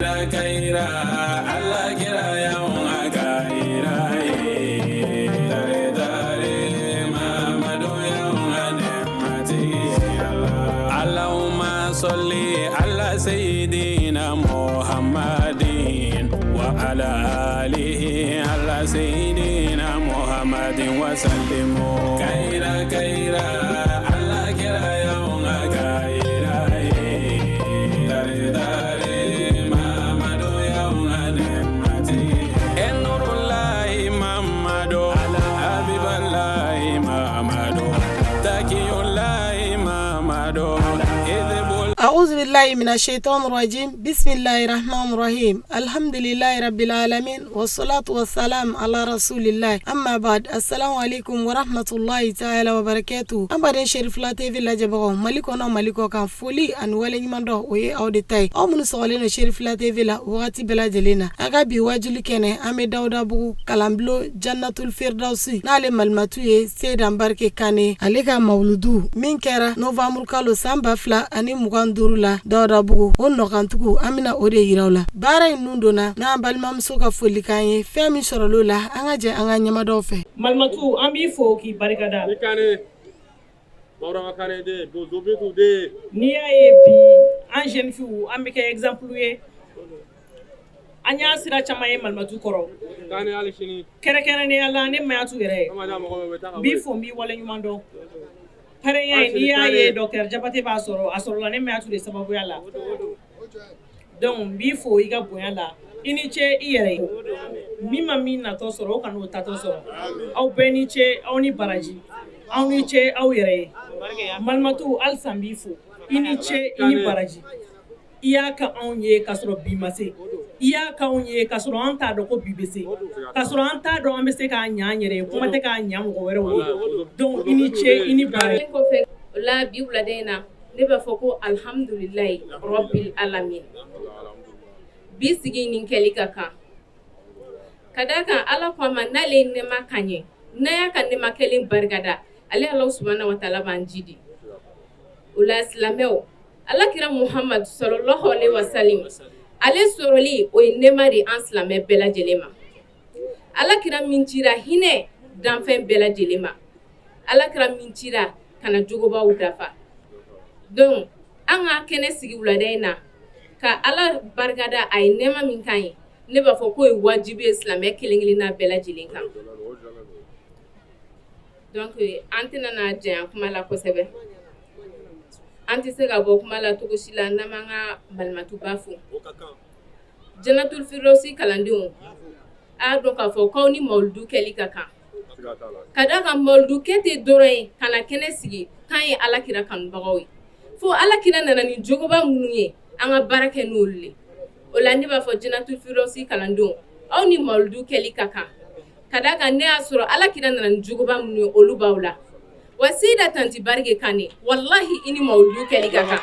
Allahumma salli ala sayyidina Muhammadin wa ala alihi ala sayyidina Muhammadin wa sallim kayira kayira Ala kira y'anw ka kayira ye tare tare Mamadu y'anw ka nɛɛmatigi ye Nurulayi Mamadu Abibalayi Mamadu Takiyulayi Mamadu Auzubillahi mina shaitan rajim bismillahi rahmani rahim alhamdulillahi rabbil alamin wasalatu wasalam ala rasulillahi amma ba'd assalamu alaikum warahmatullahi ta'ala wabarakatuh an baden Cherifla TV lajɛbagaw Mali kɔnɔ Mali kɔ kan foli ani waleɲuman dɔn o ye aw de ta ye aw minnu sɔgɔlen don Cherifla TV la wagati bɛɛ lajɛlen na an ka bi wajuli kɛnɛ an bɛ Dawudabugu kalanbulon Jannatul Firdausi n'ale malimatu ye Seyida Barike Kane ale ka mawuludu min kɛra novembre kalo san 2025 la Dawudabugu o nɔkantugu an bɛna o de yira aw la baara in nun donna n'an balimamuso ka folikan ye fɛn min sɔrɔl'o la an ka jɛ an ka ɲɛmadaw fɛ. Malimatu an b'i fo k'i barikada. I Kane, Bawurama Kane den, Bozo Bintu den. N'i y'a ye bi an jeune filles an bɛ kɛ exemple ye an y'a sira caman ye malimatu kɔrɔ. Kane hali sini. Kɛrɛnkɛrɛnnenya la ne Mayatu yɛrɛ. An ma da mɔgɔ min bɛ taa ka N b'i fo n b'i waleɲuman dɔn. Parrain in n'i y'a ye docteur Jabate b'a sɔrɔ a sɔrɔla ne Mayatu de sababuya la. Donc n b'i fo i ka bonya la i ni ce i yɛrɛ ye min ma min natɔ sɔrɔ o kan'o tatɔ sɔrɔ aw bɛɛ ni ce aw ni baraji aw ni ce aw yɛrɛ ye malimatu halisa n b'i fo i ni ce i ni baraji i y'a ka anw ye k'a sɔrɔ bi ma se i y'a ka anw ye k'a sɔrɔ an t'a dɔn ko bi bɛ se k'a sɔrɔ an t'a dɔn an bɛ se k'a ɲɛ an yɛrɛ ye kuma tɛ k'a ɲɛ mɔgɔ wɛrɛw ye donc i ni ce i ni baraji. Kɔfɛ o la bi wulada in na ne b'a fɔ ko alhamdulilayi rabbil alamin bi sigi nin kɛli ka kan ka d'a kan ala ko a ma n'ale ye nɛɛma kan ye n'a y'a ka nɛɛma kɛlen barikada ale Alahu subahana wa taala b'an jidi o la silamɛw alakira muhamadu sallallahu alaihi wasallam ale sɔrɔli o ye nɛɛma de an silamɛ bɛɛ lajɛlen ma alakira min cira hinɛ danfɛn bɛɛ lajɛlen ma alakira min cira ka na jogobaw dafa donc an ka kɛnɛ sigi wulada in na ka ala barikada a ye nɛɛma min kan ye ne b'a fɔ k'o ye wajibi ye silamɛ kelen kelenna bɛɛ lajɛlen kan donc an tɛna na janya kuma la kosɛbɛ an tɛ se ka bɔ kuma la cogo si la n'an m'an ka malimatuba fo Janatul Firdausi kalandenw a y'a dɔn k'a fɔ k'aw ni mawuludu kɛli ka kan ka d'a kan mawuludu kɛ tɛ dɔrɔn ye ka na kɛnɛ sigi k'an ye alakira kanubagaw ye fo alakira nana ni jogoba minnu ye an ka baara kɛ n'olu ye o la ne b'a fɔ Janatul Firdausi kalandenw aw ni mawuludu kɛli ka kan ka d'a kan ne y'a sɔrɔ alakira nana ni jogoba minnu ye olu b'aw la wa Seyida tanti Barike Kane walahi i ni mawuludu kɛli ka kan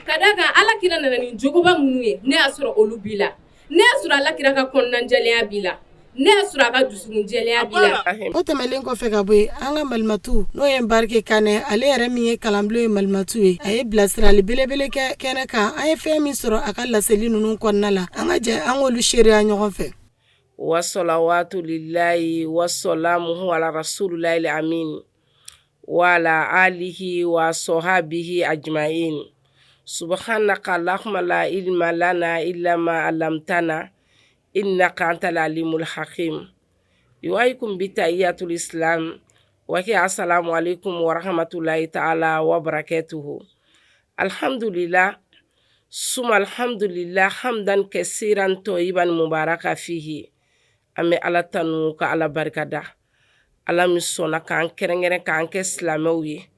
ka d'a kan alakira nana ni jogoba minnu ye ne y'a sɔrɔ olu b'i la ne y'a sɔrɔ alakira ka kɔnɔnajɛlenya b'i la ne y'a sɔrɔ a ka dusukun jɛlenya b'i la. O tɛmɛnlen kɔfɛ ka bɔ yen an ka malimatu n'o ye Barike Kanɛ ale yɛrɛ min ye kalanbulon ye malimatu ye a ye bilasirali belebele kɛ kɛnɛ kan an ye fɛn min sɔrɔ a ka laseli ninnu kɔnɔna la an ka jɛ an k'olu seereya ɲɔgɔn fɛ. Wasalawatu lillahi wasalamuhu ala rasulillahi amin wa ala alihi wa sahabihi ajmain subhanaka allahumma la ilma lana illa ma allamtana innaka antal alimul hakim yuhayyikum bi tahiyatul islam wa hiya assalamu alaikum wa rahmatullahi ta'ala wa barakatuhu alhamdulillah suma alhamdulillah hamdan kasiran tayyiban mubaraka fihi an bɛ ala tanu ka ala barikada ala min sɔnna k'an kɛrɛnkɛrɛn k'an kɛ silamɛw ye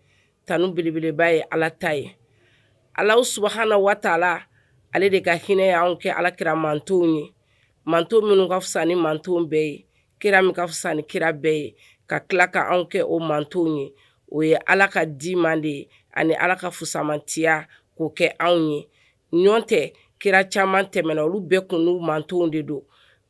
tanu belebeleba ye ala ta ye ala subahana wa taala ale de ka hinɛ y'anw kɛ ala kira mantonw ye manton minnu ka fisa ni manton bɛɛ ye kira min ka fisa ni kira bɛɛ ye ka tila ka anw kɛ o mantonw ye o ye ala ka diman de ye ani ala ka fusamantiya k'o kɛ anw ye ɲɔn tɛ kira caman tɛmɛna olu bɛɛ kun n'u mantonw de don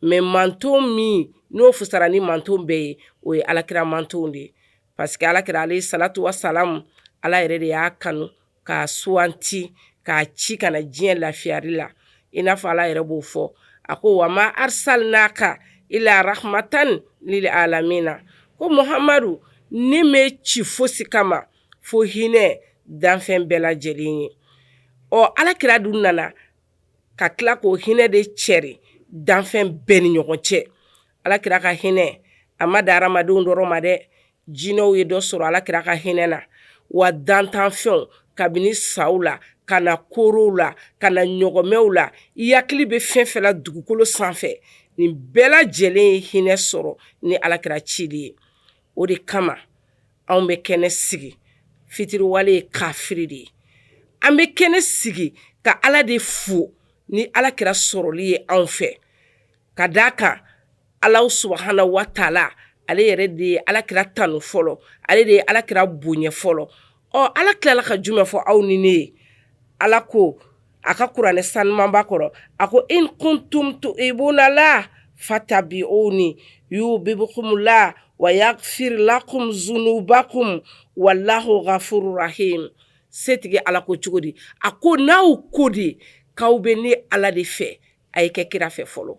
mais manton min n'o fusara ni manton bɛɛ ye o ye alakira mantonw de ye parce que alakira alayhi salatu wa salam ala yɛrɛ de y'a kanu k'a suwanti k'a ci ka na diɲɛ lafiyari la I n'a fɔ Ala yɛrɛ b'o fɔ, a ko wa ma arsalnaka ila rahmatan lil alamina, ko Muhamadu, ne m'e ci fosi kama fo hinɛ danfɛn bɛɛ lajɛlen ye. Ɔ Ala kira dun nana ka tila k'o hinɛ de cɛri danfɛn bɛɛ ni ɲɔgɔn cɛ. Ala kira ka hinɛ a ma dan hadamadenw dɔrɔn ma dɛ, jinɛw ye dɔ sɔrɔ Ala kira ka hinɛ na, wa dantanfɛnw kabini saw la ka na koorow la ka na ɲɔgɔmɛw la, i hakili bɛ fɛn fɛn la dugukolo sanfɛ, nin bɛɛ lajɛlen ye hinɛ sɔrɔ ni Ala kira cili ye. O de kama anw bɛ kɛnɛ sigi, fitiriwale ye kafiri de ye. An bɛ kɛnɛ sigi ka Ala de fo ni Ala kira sɔrɔli ye anw fɛ, ka d'a kan Ala subahana wa taala ale yɛrɛ de ye Ala kira tanu fɔlɔ, ale de ye Ala kira bonya fɔlɔ. Ɔ Ala tilala ka jumɛn fɔ aw ni ne ye? Ala ko a ka kuranɛ sanumanba kɔrɔ, a ko in kuntum tuhibuna la fatabiuni yuhbibukumullah wa yaghfir lakum zunubakum wallahu ghafurur rahim. Setigi Ala ko cogo di? A ko n'aw ko de k'aw bɛ ne Ala de fɛ, a ye kɛ kira fɛ fɔlɔ.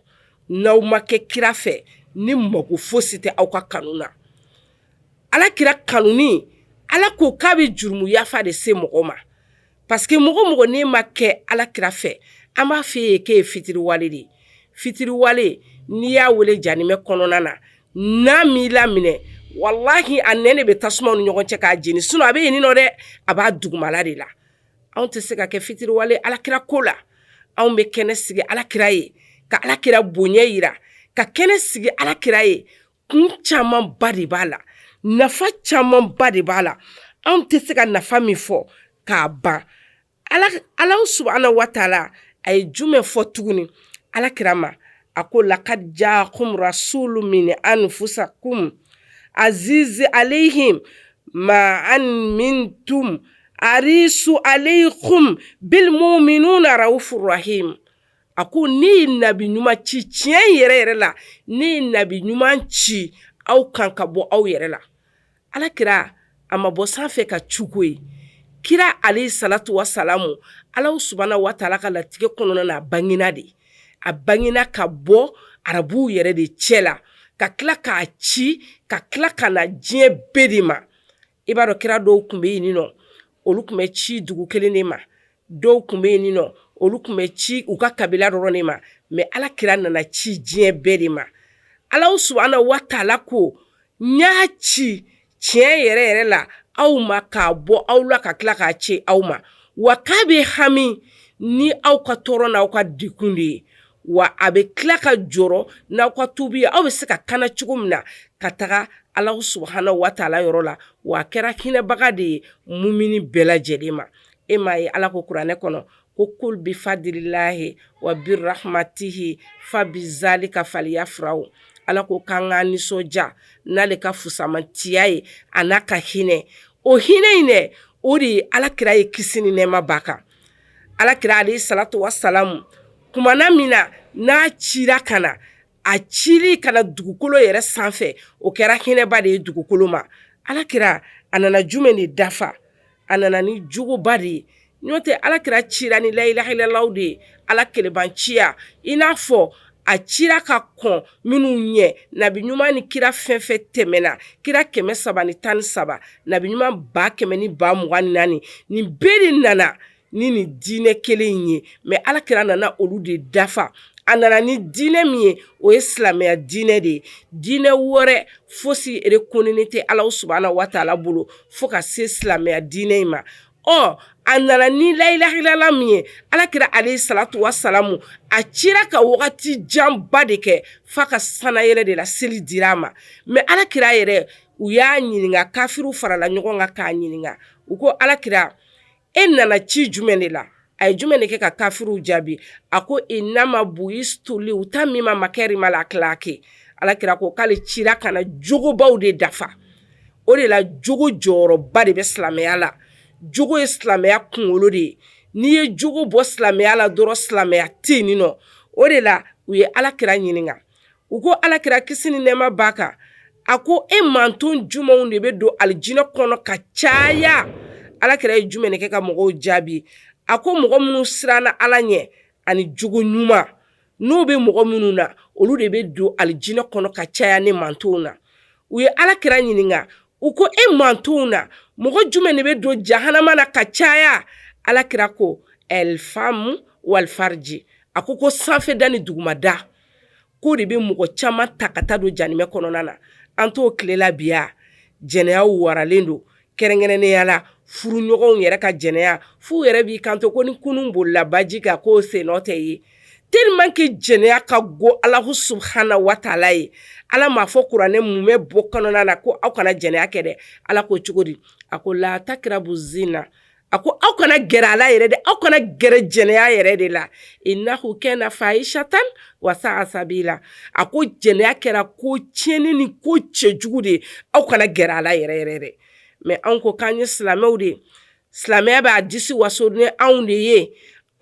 N'aw ma kɛ kira fɛ, ne mago fosi tɛ aw ka kanu na. Ala kira kanuni, Ala ko k'a bɛ jurumu yafa de se mɔgɔ ma, parce que mɔgɔ mɔgɔ n'e ma kɛ Ala kira fɛ, an b'a fɔ e ye k'e ye fitiriwale de ye. Fitiriwale, n'i y'a wele janimɛ kɔnɔna na, n'a m'i laminɛ, walahi a nɛn de bɛ tasumaw ni ɲɔgɔn cɛ k'a jeni. Sinon a bɛ yen nɔ dɛ, a b'a dugumala de la. Anw tɛ se ka kɛ fitiriwale Ala kira ko la. Anw bɛ kɛnɛ sigi Ala kira ye ka Ala kira bonya yira, ka kɛnɛ sigi Ala kira ye. Kun camanba de b'a la, nafa camanba de b'a la, anw tɛ se ka nafa min fɔ k'a ban. Ala subahana wa taala a ye jumɛn fɔ tuguni Ala kira ma? A ko lakad jaakum rasulu min anfusakum azizi alayhim ma anittum harisu alaykum bil muminuna raufur rahim. A ko ne ye nabi ɲuman ci tiɲɛ yɛrɛ yɛrɛ la, ne ye nabi ɲuman ci aw kan ka bɔ aw yɛrɛ la. Ala kira a ma bɔ sanfɛ ka cu koyi. Kira alayhi salatu wa salamu, Ala subahana wa taala ka latigɛ kɔnɔna na, a bangena de, a bangena ka bɔ arabuw yɛrɛ de cɛ la, ka tila k'a ci ka tila ka na diɲɛ bɛɛ de ma. I b'a dɔn kira dɔw tun bɛ yen nɔ, olu tun bɛ ci dugu kelen de ma, dɔw tun bɛ yen nɔ, olu tun bɛ ci u ka kabila dɔrɔn de ma, mais Ala kira nana ci diɲɛ bɛɛ de ma. Ala subahana wa taala ko n y'a ci tiɲɛ yɛrɛ yɛrɛ la aw ma k'a bɔ aw la ka tila k'a ci aw ma, wa k'a bɛ hami ni aw ka tɔɔrɔ n'aw ka degun de ye, wa a bɛ tila ka jɔrɔ n'aw ka tuubi ye, aw bɛ se ka kana cogo min na ka taga Ala subahana wa taala yɔrɔ la. Wa a kɛra hinɛbaga de ye mumini bɛɛ lajɛlen ma. E m'a ye Ala ko kuranɛ kɔnɔ ko kul bi fadililahi wa bi rahmatihi fa bi zalika faliyafrahu. Ala ko k'an ka nisɔndiya n'ale ka fusamantiya ye a n'a ka hinɛ. O hinɛ in dɛ, o de ye Ala kira ye kisi ni nɛɛma b'a kan. Ala kira alayhi salatu wa salamu, kumana min na n'a cira ka na, a cili ka na dugukolo yɛrɛ sanfɛ, o kɛra hinɛba de ye dugukolo ma. Ala kira a nana jumɛn de dafa? A nana ni jogoba de ye. N'o tɛ, Ala kira cira ni layilahilaw de ye, Ala kelebanciya. I n'a fɔ a cira ka kɔn minnu ɲɛ, nabi ɲuman ni kira fɛn fɛn tɛmɛna, kira 313, nabi ɲuman 124,000, nin bɛɛ de nana ni nin diinɛ kelen in ye. Mais Ala kira nana olu de dafa. A nana ni diinɛ min ye, o ye silamɛya diinɛ de ye. Diinɛ wɛrɛ fosi reconnu tɛ Ala subahana wa taala bolo fo ka se silamɛya diinɛ in ma. Ɔ a nana ni layilahalala min ye, Ala kira alayhi salatu wa salamu, a cira ka wagati janba de kɛ f'a ka sanayɛlɛ de la seli dira a ma. Mais Ala kira yɛrɛ, u y'a ɲininka, kafiriw farala ɲɔgɔn kan k'a ɲininka, u ko Ala kira, e nana ci jumɛn de la? A ye jumɛn de kɛ ka kafiriw jaabi? A ko inama buistu li utammima makarimal akhlaki. Ala kira ko k'ale cira ka na jogobaw de dafa. O de la jogo jɔyɔrɔba de bɛ silamɛya la. Jogo ye silamɛya kunkolo de ye. N'i ye jogo bɔ silamɛya la dɔrɔn, silamɛya tɛ yen nɔ. O de la u ye Ala kira ɲininka, u ko Ala kira kisi ni nɛɛma b'a kan, a ko e manton jumɛnw de bɛ don alijinɛ kɔnɔ ka caya? Ala kira ye jumɛn de kɛ ka mɔgɔw jaabi? A ko mɔgɔ minnu siranna Ala ɲɛ. ani jogo ɲuman n'o bɛ mɔgɔ minnu na, olu de bɛ don alijinɛ kɔnɔ ka caya ni mantonw na. U ye ala kira ɲininka, u ko e mantonw na, mɔgɔ jumɛn de bɛ don jahanama na ka caya? Ala kira ko ɛlifamu walifariji. A ko sanfɛda ni dugumada, k'o de bɛ mɔgɔ caman ta ka taa don janimɛ kɔnɔna na. An t'o tile la bi ya, jɛnɛyaw waralen don, kɛrɛnkɛrɛnnenya la furuɲɔgɔnw yɛrɛ ka jɛnɛya, f'u yɛrɛ b'i kanto ko ni kunun bolila baji kan k'o sennɔ tɛ ye, tellement que jɛnɛya ka go Alahu subahana wa taala ye. Ala m'a fɔ kuranɛ mumɛ bɔ kɔnɔna na ko aw kana jɛnɛya kɛ dɛ. Ala ko cogo di? A ko la takirabu zina, a ko aw kana gɛrɛ a la yɛrɛ dɛ, aw kana gɛrɛ jɛnɛya yɛrɛ de la. Innahu kana fahishatan wa sa'a sabila. A ko jɛnɛya kɛra ko tiɲɛni ni ko cɛjugu de ye, aw kana gɛrɛ a la yɛrɛ yɛrɛ dɛ. Mais anw ko k'an ye silamɛw de ye, silamɛya b'a disi waso ni anw de ye.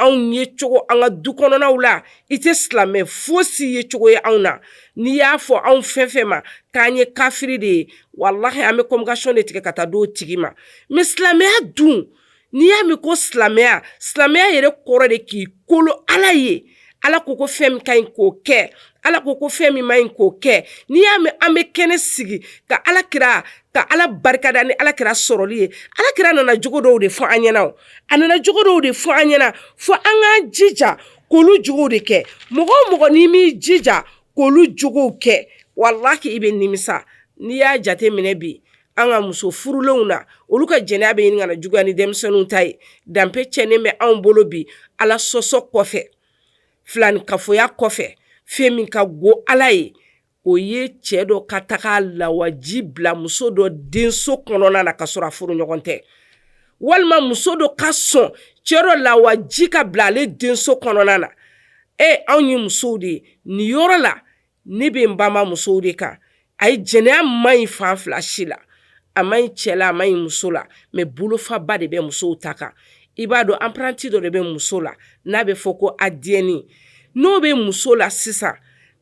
Anw ye cogo an ka du kɔnɔnaw la, i tɛ silamɛ fosi ye cogo ye anw na. N'i y'a fɔ anw fɛn fɛn ma k'an ye kafiri de ye, walahi an bɛ communication de tigɛ ka taa d'o tigi ma. Mais silamɛya dun, n'i y'a mɛn ko silamɛya, silamɛya yɛrɛ kɔrɔ de k'i kolo Ala ye. Ala ko ko fɛn min ka ɲi k'o kɛ, Ala ko ko fɛn min man ɲi k'o kɛ. N'i y'a mɛn an bɛ kɛnɛ sigi ka Ala kira, ka Ala barikada ni Ala kira sɔrɔli ye, Ala kira nana jogo dɔw de fɔ an ɲɛna, a nana jogo dɔw de fɔ an ɲɛna, fo an k'an jija k'olu jogow de kɛ. Mɔgɔ o mɔgɔ n'i m'i jija k'olu jogow kɛ, walahi i bɛ nimisa. N'i y'a jate minɛ bi, an ka muso furulenw na, olu ka jɛnɛya bɛ ɲini ka na juguya ni denmisɛnninw ta ye. Danbe tiɲɛnen bɛ anw bolo bi, Ala sɔsɔ kɔfɛ, filankafoya kɔfɛ, fɛn min ka go Ala ye, o ye cɛ dɔ ka taga lawaji bila muso dɔ denso kɔnɔna na ka sɔrɔ a furu ɲɔgɔn tɛ, walima muso dɔ ka sɔn cɛ dɔ lawaji ka bila ale denso kɔnɔna na. E, anw ye musow de ye nin yɔrɔ la, ne bɛ n banba musow de kan. Ayi, jɛnɛya man ɲi fan fila si la, a man ɲi cɛ la, a man ɲi muso la, mais bolofaba de bɛ musow ta kan. I b'a dɔn, empreinte dɔ de bɛ muso la n'a bɛ fɔ ko ADN. N'o bɛ muso la sisan,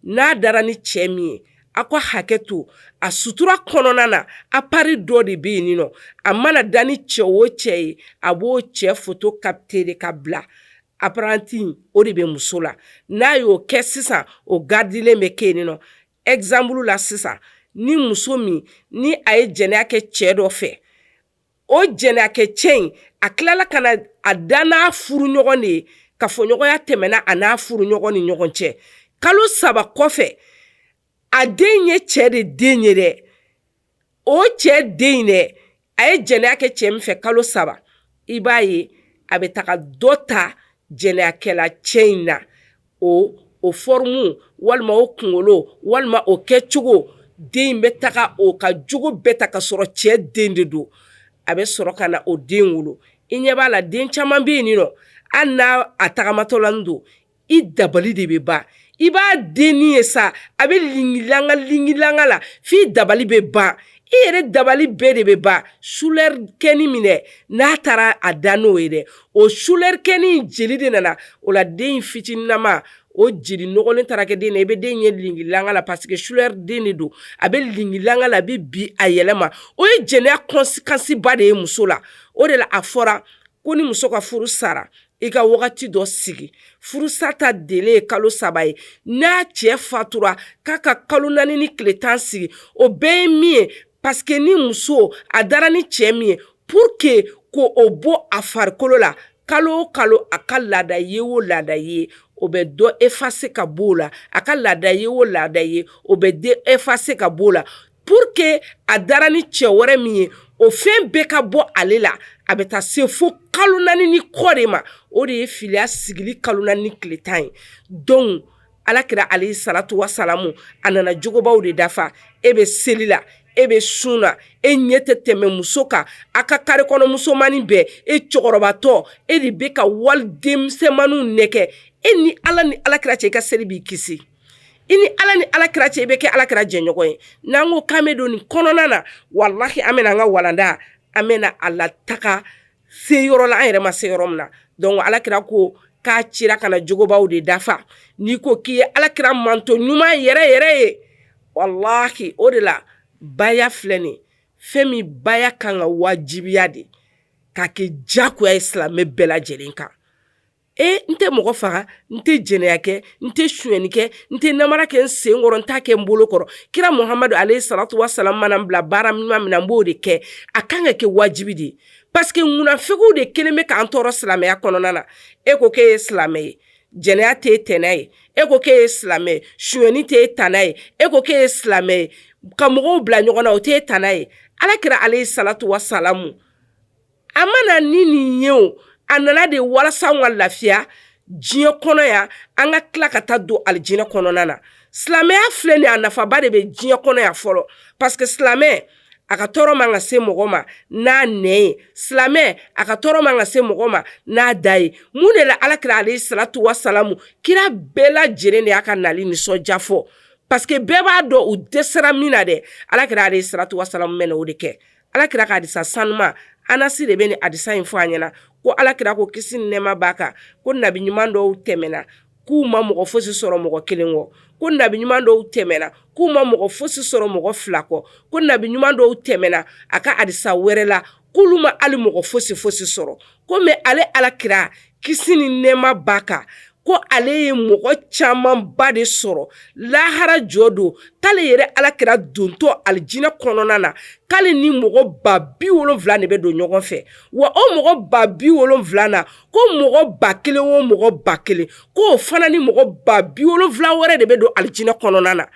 n'a dara ni cɛ min ye, aw ka hakɛ to a sutura kɔnɔna na, appareil dɔ de bɛ yen nɔ, a mana da ni cɛ o cɛ ye, a b'o cɛ photo capter de ka bila. Empreinte o de bɛ muso la. N'a y'o kɛ sisan, o gardilen bɛ kɛ yen nɔ. Exemple la sisan, ni muso min ni a ye jɛnɛya kɛ cɛ dɔ fɛ, o jɛnɛya kɛ cɛ in, a tilala ka na a da n'a furuɲɔgɔn de ye, kafoɲɔgɔnya tɛmɛna a n'a furuɲɔgɔn ni ɲɔgɔn cɛ, kalo 3 kɔfɛ, a den ye cɛ de den ye dɛ. O cɛ den in dɛ, a ye jɛnɛya kɛ cɛ min fɛ kalo 3, i b'a ye a bɛ taga dɔ ta jɛnɛyakɛla cɛ in na. O forme walima o kunkolo walima o kɛcogo, den in bɛ taga o ka jogo bɛɛ ta ka sɔrɔ cɛ den de don. A bɛ sɔrɔ ka na o den wolo. I ɲɛ b'a la, den caman bɛ yen nɔ, hali n'a a tagamatɔla don, i dabali de bɛ ban. I b'a dennin ye sa, a bɛ lingilanga lingilanga la f'i dabali bɛ ban, i yɛrɛ dabali bɛɛ de bɛ ban. Sulɛri kɛni min dɛ, n'a taara a da n'o ye dɛ, o sulɛri kɛni jeli de nana o la. Den in fitininama, o jeli nɔgɔlen taara kɛ den na. I bɛ den ye lingilanga la parce que sulɛri den de don. A bɛ lingilanga la, a bɛ bi a yɛlɛma. O ye jɛnɛya conséquence ba de ye muso la. O de la a fɔra ko ni muso ka furu sara, i ka wagati dɔ sigi. Furusa ta délai ye kalo 3 ye. N'a cɛ fatura, k'a ka kalo 4 ni tile 10 sigi. O bɛɛ ye min ye, parce que ni muso a dara ni cɛ min ye, pour que ko o bɔ a farikolo la, kalo o kalo a ka laada ye o laada ye, o bɛ dɔ effacer ka bɔ o la. A ka laada ye o laada ye, o bɛ dɔ effacer ka bɔ o la, pour que a dara ni cɛ wɛrɛ min ye, o fɛn bɛɛ ka bɔ ale la. A bɛ taa se fo kalo 4 ni kɔ de ma. O de ye filiya sigili kalo 4 ni tile 10 ye. Donc alakira alayhi salatu wa salamu, a nana jogobaw de dafa. E bɛ seli la, e bɛ sun na, e ɲɛ tɛ tɛmɛ muso kan. A ka kare kɔnɔ musomannin bɛɛ, e cɛkɔrɔbatɔ, e de bɛ ka wali denmisɛnmaninw nɛgɛ. E ni Ala ni alakira cɛ, i ka seli b'i kisi. I ni Ala ni ala kira cɛ, i bɛ kɛ ala kira jɛɲɔgɔn ye. N'an ko k'an bɛ don nin kɔnɔna na, walahi an bɛna an ka walanda, an bɛna a lataga se yɔrɔ la an yɛrɛ ma se yɔrɔ min na. Donc ala kira ko k'a cira ka na jogobaw de dafa. N'i ko k'i ye ala kira manto ɲuman yɛrɛ yɛrɛ ye, walahi, o de la baya filɛ nin fɛn min, baya kan ka wajibiya de k'a kɛ diyagoya ye silamɛ bɛɛ lajɛlen kan. E n tɛ mɔgɔ faga, n tɛ jɛnɛya kɛ, n tɛ sonyɛni kɛ, n tɛ namara kɛ n sen kɔrɔ, n t'a kɛ n bolo kɔrɔ. Kira Muhamadu alayhi salatu wasalam mana n bila baara ɲuman min na, n b'o de kɛ. A kan ka kɛ wajibi de ye, parce que munafigiw de kelen bɛ k'an tɔɔrɔ silamɛya kɔnɔna na. E ko k'e ye silamɛ ye, jɛnɛya t'e tɛnɛ ye. E ko k'e ye silamɛ ye, sonyɛni t'e tana ye. E ko k'e ye silamɛ ye, ka mɔgɔw bila ɲɔgɔn na, o t'e tana ye. Ala kira alayhi salatu wasalamu a ma na ni nin ye o, a nana de walasa an ka lafiya diɲɛ kɔnɔ yan, an ka tila ka taa don alijinɛ kɔnɔna na. Silamɛya filɛ nin, a nafaba de bɛ diɲɛ kɔnɔ yan fɔlɔ, parce que silamɛ a ka tɔɔrɔ man ka se mɔgɔ ma n'a nɛn ye, silamɛ a ka tɔɔrɔ man ka se mɔgɔ ma n'a da ye. Mun de la ala kira alayhi salatu wasalamu, kira bɛɛ lajɛlen de y'a ka nali nisɔndiya fɔ, parce que bɛɛ b'a dɔn u dɛsɛra min na dɛ, ala kira alayhi salatu wasalamu bɛ na o de kɛ. Ala kira ka hadisa sanuma, Anasi de bɛ nin hadisa in fɔ an ɲɛna, ko ala kira ko kisi ni nɛɛma b'a kan, ko nabi ɲuman dɔw tɛmɛna k'u ma mɔgɔ fosi sɔrɔ mɔgɔ kelen kɔ, ko nabi ɲuman dɔw tɛmɛna k'u ma mɔgɔ fosi sɔrɔ mɔgɔ fila kɔ, ko nabi ɲuman dɔw tɛmɛna a ka hadisa wɛrɛ la k'olu ma hali mɔgɔ fosi fosi sɔrɔ, ko mais ale ala kira kisi ni nɛɛma b'a kan, ko ale ye mɔgɔ camanba de sɔrɔ lahara jɔ don, k'ale yɛrɛ ala kira dontɔ alijinɛ kɔnɔna na, k'ale ni mɔgɔ 70,000 de bɛ don ɲɔgɔn fɛ. Wa o mɔgɔ 70,000 na, ko mɔgɔ 1000 o mɔgɔ 1000, k'o fana ni mɔgɔ 70,000 wɛrɛ de bɛ don alijinɛ kɔnɔna na.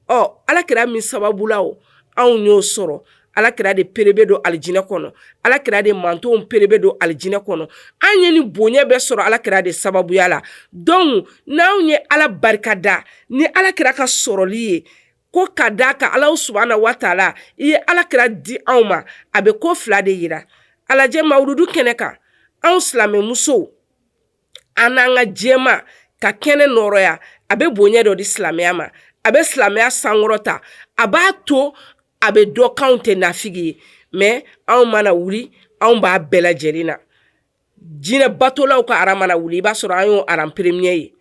Ɔ ala kira min sababu la o, anw y'o sɔrɔ. Ala kira de pere bɛ don alijinɛ kɔnɔ, ala kira de mantonw pere bɛ don alijinɛ kɔnɔ. An ye nin bonya bɛɛ sɔrɔ ala kira de sababuya la. Donc n'anw ye ala barika da ni ala kira ka sɔrɔli ye, ko ka d'a kan Alahu subahana wa taala i ye ala kira di anw ma, a bɛ ko fila de yira. A lajɛ mawuludu kɛnɛ kan, anw silamɛmusow, an n'an ka jɛma ka kɛnɛ nɔrɔya, a bɛ bonya dɔ di silamɛya ma, a bɛ silamɛya sankɔrɔta, a b'a to a bɛ dɔn k'anw tɛ nafigi ye. Mais anw mana wuli, anw b'a bɛɛ lajɛlen na. Jinɛ batolaw ka aran mana wuli, i b'a sɔrɔ an y'o aran premier ye.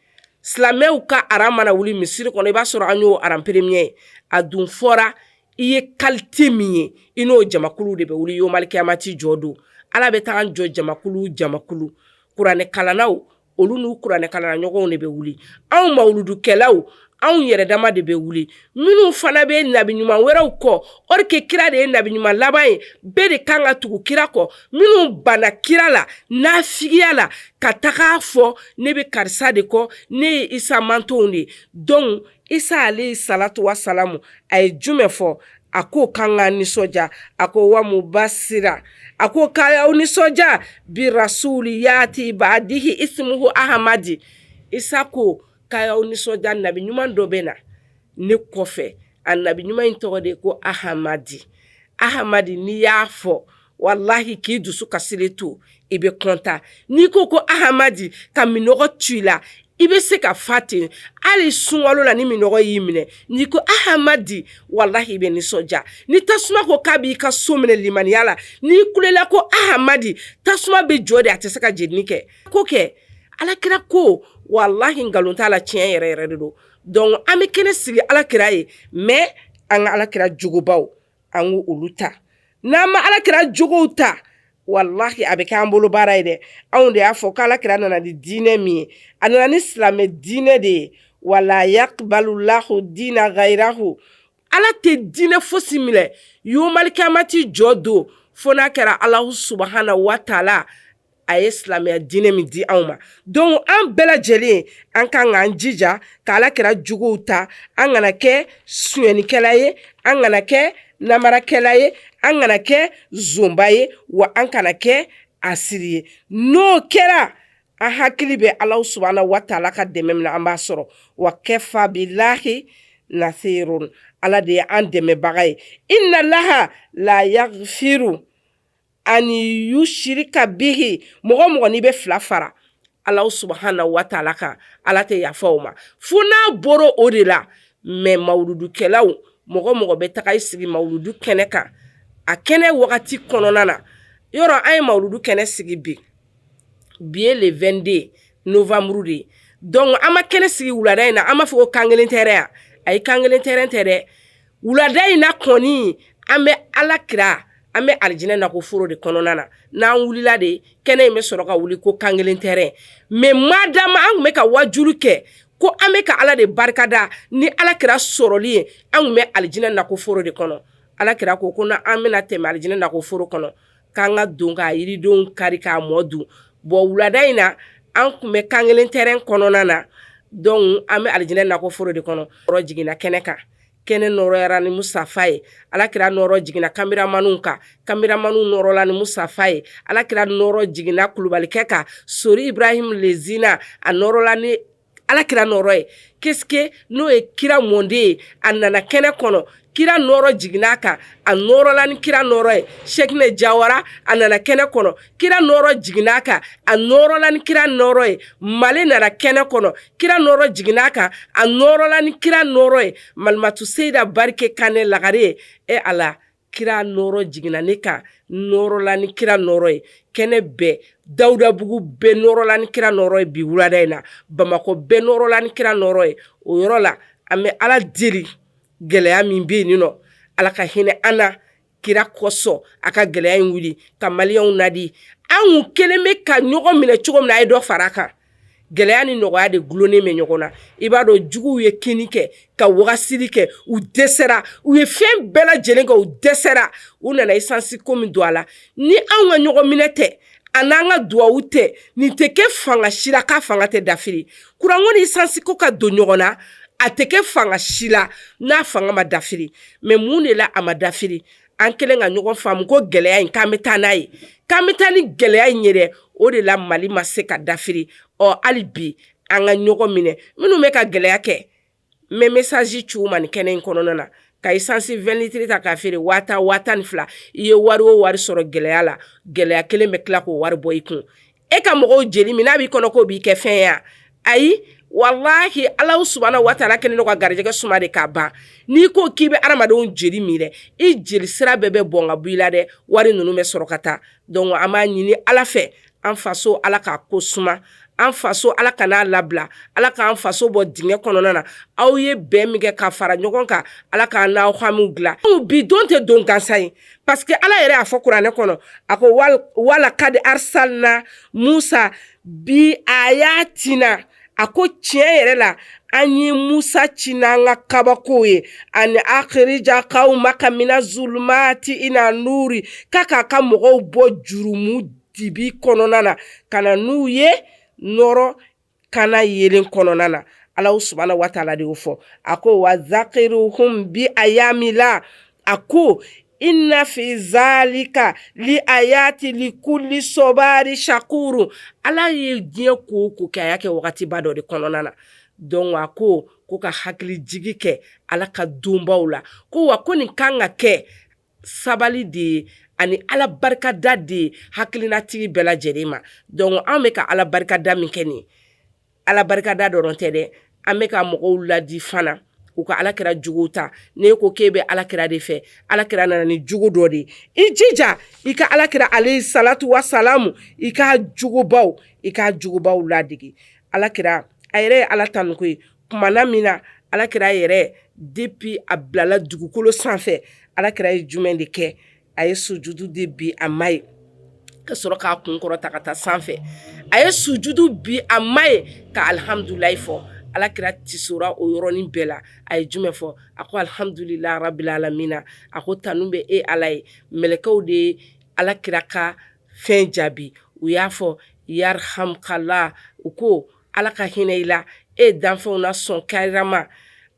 Silamɛw ka aran mana wuli misiri kɔnɔ, i b'a sɔrɔ an y'o aran premier ye. A dun fɔra i ye qualité min ye, i n'o jamakulu de bɛ wuli yomali kiyamati jɔ don. Ala bɛ taa an jɔ jamakulu jamakulu, kuranɛ kalannaw, olu n'u kuranɛ kalanna ɲɔgɔnw de bɛ wuli. Anw mawuludukɛlaw, anw yɛrɛ dama de bɛ wuli. Minnu fana bɛ nabi ɲuman wɛrɛw kɔ, or que kira de ye nabi ɲuman laban ye, bɛɛ de kan ka tugu kira kɔ. Minnu banna kira la nafigiya la ka taga fɔ ne bɛ karisa de kɔ, ne ye Isa mantonw de ye. Donc Isa alayhi salatu wa salamu a ye jumɛn fɔ? A ko k'an ka nisɔndiya. A ko wa mubasira, a ko k'a y'aw nisɔndiya bi rasuli yati badihi ismuhu ahamadi. Isa ko k'a y'aw nisɔndiya, nabi ɲuman dɔ bɛ na ne kɔfɛ, a nabi ɲuman in tɔgɔ de ye ko ahamadi. Ahamadi, n'i y'a fɔ walahi k'i dusu kasilen to, i bɛ kɔntan. N'i ko ko ahamadi ka minɔgɔ to i la, i bɛ se ka fa ten. Hali sunkalo la ni minɔgɔ y'i minɛ, n'i ko ahamadi, walahi i bɛ nisɔndiya. Ni tasuma ko k'a b'i ka so minɛ limaniya la, n'i kulela ko ahamadi, tasuma bɛ jɔ de, a tɛ se ka jenini kɛ. Ko kɛ alakira ko, walahi nkalon t'a la, tiɲɛ yɛrɛ yɛrɛ de don. Donc an bɛ kɛnɛ sigi alakira ye, mais an ka alakira jogobaw, an k'olu ta. N'an ma alakira jogow ta, walahi a bɛ kɛ an bolo baara ye dɛ. Anw de y'a fɔ k'ala kira nana ni diinɛ min ye, a nana ni silamɛ diinɛ de ye. Wala yakbalulahu diina gayirahu, ala tɛ diinɛ fosi minɛ yomalikiyamati jɔ don fo n'a kɛra Alahu subahana wa taala a ye silamɛya diinɛ min di anw ma. Donc an bɛɛ lajɛlen an kan k'an jija ka ala kira jogow ta. An kana kɛ sonyɛnikɛla ye, an kana kɛ namarakɛla ye, an kana kɛ zonba ye, wa an kana kɛ asiri ye. N'o kɛra, an hakili bɛ Alahu subahana wa taala ka dɛmɛ min na, an b'a sɔrɔ. Wa kafa bilahi nasirun, ala de ye an dɛmɛbaga ye. Inna laha la yaghfiru an yushirika bihi, mɔgɔ mɔgɔ n'i bɛ fila fara Alahu subahana wa taala kan, ala tɛ yafa o ma fo n'a bɔra o de la. Mais mawuludukɛlaw, mɔgɔ mɔgɔ bɛ taga i sigi mawuludu kɛnɛ kan, a kɛnɛ wagati kɔnɔna na, yɔrɔ an ye mawuludu kɛnɛ sigi bi, bi ye le 22 novembre de ye. Donc an ma kɛnɛ sigi wulada in na, an b'a fɔ ko kan kelen tɛ yan. Ayi, kan kelen terrain tɛ dɛ. Wulada in na kɔni, an bɛ ala kira An bɛ alijinɛ nakɔforo de kɔnɔna na. N'an wulila de, kɛnɛ in bɛ sɔrɔ ka wuli ko kan kelen terrain. Mais madama an tun bɛ ka wajulu kɛ ko an bɛ ka Ala de barikada ni Ala kira sɔrɔli ye, an tun bɛ alijinɛ nakɔforo de kɔnɔ. Ala kira ko ko an bɛna tɛmɛ alijinɛ nakɔforo kɔnɔ, k'an ka don k'a yiridenw kari k'a mɔ dun. Bon, wulada in na, an tun bɛ kan kelen terrain kɔnɔna na. Donc an bɛ alijinɛ nakɔforo de kɔnɔ. Yɔrɔ jiginna kɛnɛ kan, kɛnɛ nɔrɔyara ni Mustafa ye. Ala kira nɔrɔ jiginna kameramaniw kan, kameramaniw nɔrɔla ni Mustafa ye. Ala kira nɔrɔ jiginna kulubalikɛ kan, Sori Ibrahim Lezina, a nɔrɔla ni Ala kira nɔrɔ ye. Qu'est-ce que n'o ye kira mɔnden ye, a nana kɛnɛ kɔnɔ, kira nɔrɔ jiginna a kan, a nɔrɔla ni kira nɔrɔ ye. Sɛkinɛ Jawara, a nana kɛnɛ kɔnɔ, kira nɔrɔ jiginna a kan, a nɔrɔla ni kira nɔrɔ ye. Male nana kɛnɛ kɔnɔ, kira nɔrɔ jiginna a kan, a nɔrɔla ni kira nɔrɔ ye. Malimatu Seyida Barike Kanɛ Lagare, e Ala, kira nɔrɔ jiginna ne kan, nɔrɔla ni kira nɔrɔ ye. Kɛnɛ bɛɛ, Dawudabugu bɛɛ nɔrɔla ni kira nɔrɔ ye bi wulada in na. Bamakɔ bɛɛ nɔrɔla ni kira nɔrɔ ye. O yɔrɔ la, an bɛ Ala deli, gɛlɛya min bɛ yen nɔ, Ala ka hinɛ an na kira kosɔn, a ka gɛlɛya in wuli ka maliyɛnw nadi. Anw kelen bɛ ka ɲɔgɔn minɛ cogo min na, a ye dɔ fara a kan. Gɛlɛya ni nɔgɔya de dulonnen bɛ ɲɔgɔn na. I b'a dɔn, juguw ye kini kɛ ka wagasili kɛ, u dɛsɛra. U ye fɛn bɛɛ lajɛlen kɛ, u dɛsɛra. U nana esansi ko min don a la, ni anw ka ɲɔgɔn minɛ tɛ, a n'an ka duwawu tɛ, nin tɛ kɛ fanga si la k'a fanga tɛ dafiri. Kuranko ni esansi ko ka don ɲɔgɔn na, a tɛ kɛ fanga si la n'a fanga ma dafiri. Mais mun de la a ma dafiri? An kɛlen ka ɲɔgɔn faamu ko gɛlɛya in, k'an bɛ taa n'a ye, k'an bɛ taa ni gɛlɛya in ye dɛ, o de la Mali ma se ka dafiri. Ɔ hali bi an ka ɲɔgɔn minɛ. Minnu bɛ ka gɛlɛya kɛ, n bɛ message ci u ma nin kɛnɛ in kɔnɔna na. Ka essence 20 litres ta k'a feere 10 000, 12 000, i ye wari o wari sɔrɔ gɛlɛya la, gɛlɛya kelen bɛ tila k'o wari bɔ i kun. E ka mɔgɔw jeli min n'a b'i kɔnɔ k'o b'i kɛ fɛn ye, ayi, walahi, Ala subahana wa taala kɛlen don ka garijɛgɛ suma de k'a ban. N'i ko k'i bɛ adamadenw jeli min dɛ, i jeli sira bɛɛ bɛ bɔn ka bɔ i la dɛ, wari ninnu bɛ sɔrɔ ka taa. Donc an b'a ɲini Ala fɛ, an faso, Ala k'a ko suma. An faso, Ala kan'a labila. Ala k'an faso bɔ dingɛ kɔnɔna na. Aw ye bɛn min kɛ ka fara ɲɔgɔn kan, Ala k'an n'aw hamiw dilan. Bi don tɛ don gansan ye, parce que Ala yɛrɛ y'a fɔ kuranɛ kɔnɔ, a ko: wala kadi arsalna Musa bi ayatina. A ko tiɲɛ yɛrɛ la, an ye Musa ci n'an ka kabakow ye, ani akirija kawmaka mina zulumati ila nuri, k'a k'a ka mɔgɔw bɔ jurumu dibi kɔnɔna na ka na n'u ye nɔrɔ kana yelen kɔnɔna na. Ala subahana wa taala de y'o fɔ. A ko: wa zakiruhum bi ayamila. A ko: inna fi zalika li ayati li kulli sobari shakuru. Ala ye diɲɛ ko o ko kɛ, a y'a kɛ wagatiba dɔ de kɔnɔna na. Donc a ko ka hakili jigi kɛ Ala ka donbaw la, ko wa ko nin kan ka kɛ sabali de ye ani Ala barikada de ye hakilinatigi bɛɛ lajɛlen ma. Donc anw bɛ ka Ala barikada min kɛ nin, Ala barikada dɔrɔn tɛ dɛ, an bɛ ka mɔgɔw ladi fana u ka Ala kira jugu ta. N'e ko k'e bɛ Ala kira de fɛ, Ala kira nana ni jugu dɔ de ye, i jija i ka Ala kira alayhi salatu wa salamu, i ka jugubaw, i ka jugubaw ladege. Ala kira a yɛrɛ ye Ala tanu ko ye. Kumana min na Ala kira yɛrɛ, depuis a bilala dugukolo sanfɛ, Ala kira ye jumɛn de kɛ? A ye sujudu de bi a ma ye ka sɔrɔ k'a kun kɔrɔta ka taa sanfɛ. A ye sujudu bi a ma ye ka alihamudulilayi fɔ. Ala kira tisora o yɔrɔnin bɛɛ la. A ye jumɛn fɔ? A ko: alihamudulila rabbil alamina. A ko tanu bɛ e Ala ye. Mɛlɛkɛw de ye Ala kira ka fɛn jaabi, u y'a fɔ: yarhamukala. U ko Ala ka hinɛ i la, e danfɛnw na sɔn karama.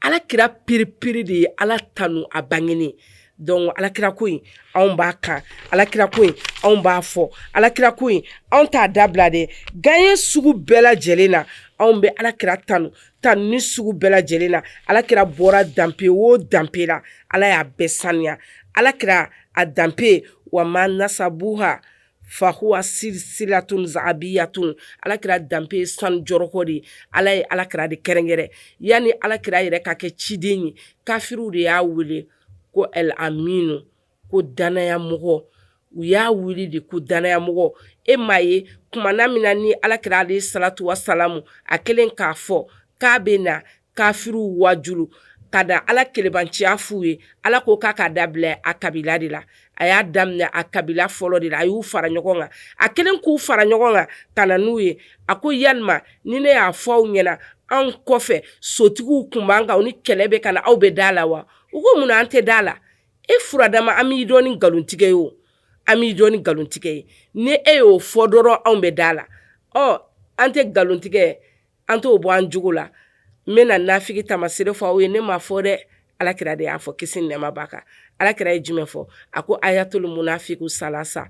Ala kira perepere de ye Ala tanu a bangenen. Donc Ala kira ko in, anw b'a kan. Ala kira ko in, anw b'a fɔ. Ala kira ko in, anw t'a dabila dɛ. Gaɲɛ sugu bɛɛ lajɛlen na, anw bɛ Ala kira tanu tanu ni sugu bɛɛ lajɛlen na. Ala kira bɔra danpe o danpe la, Ala y'a bɛɛ saniya. Ala kira a danpe wa ma nasabuha fahuwa silsilatun zahabiyatun. Ala kira danpe ye sanu jɔrɔkɔ de ye. Ala ye Ala kira de kɛrɛnkɛrɛn. Yanni Ala kira yɛrɛ ka kɛ ciden ye, kafiriw de y'a wele ko el aminu, ko danaya mɔgɔ. U y'a wele de ko danaya mɔgɔ. E m'a ye, kumana min na ni Ala kira alayhi salatu wa salamu a kɛlen k'a fɔ k'a bɛ na kafiriw wajulu ka da Ala kelebanciya f'u ye, Ala ko k'a k'a dabila a kabila de la. A y'a daminɛ a kabila fɔlɔ de la, a y'u fara ɲɔgɔn kan. A kɛlen k'u fara ɲɔgɔn kan ka na n'u ye, a ko yalima ni ne y'a fɔ aw ɲɛna, anw kɔfɛ sotigiw kun b'an kan, u ni kɛlɛ bɛ ka na, aw bɛ da la wa? U ko mun na an tɛ da la? E furadama, an b'i dɔn ni nkalontigɛ ye o, an b'i dɔn ni nkalontigɛ ye. Ni e y'o fɔ dɔrɔn, anw bɛ da la. Ɔ, an tɛ nkalontigɛ, an t'o bɔ an jogo la. N bɛna nafigi tamasere fɔ aw ye. Ne m'a fɔ dɛ, alakira de y'a fɔ, kisi ni nɛɛma b'a kan. Alakira ye jumɛn fɔ? A ko ayatul munafiku salasa.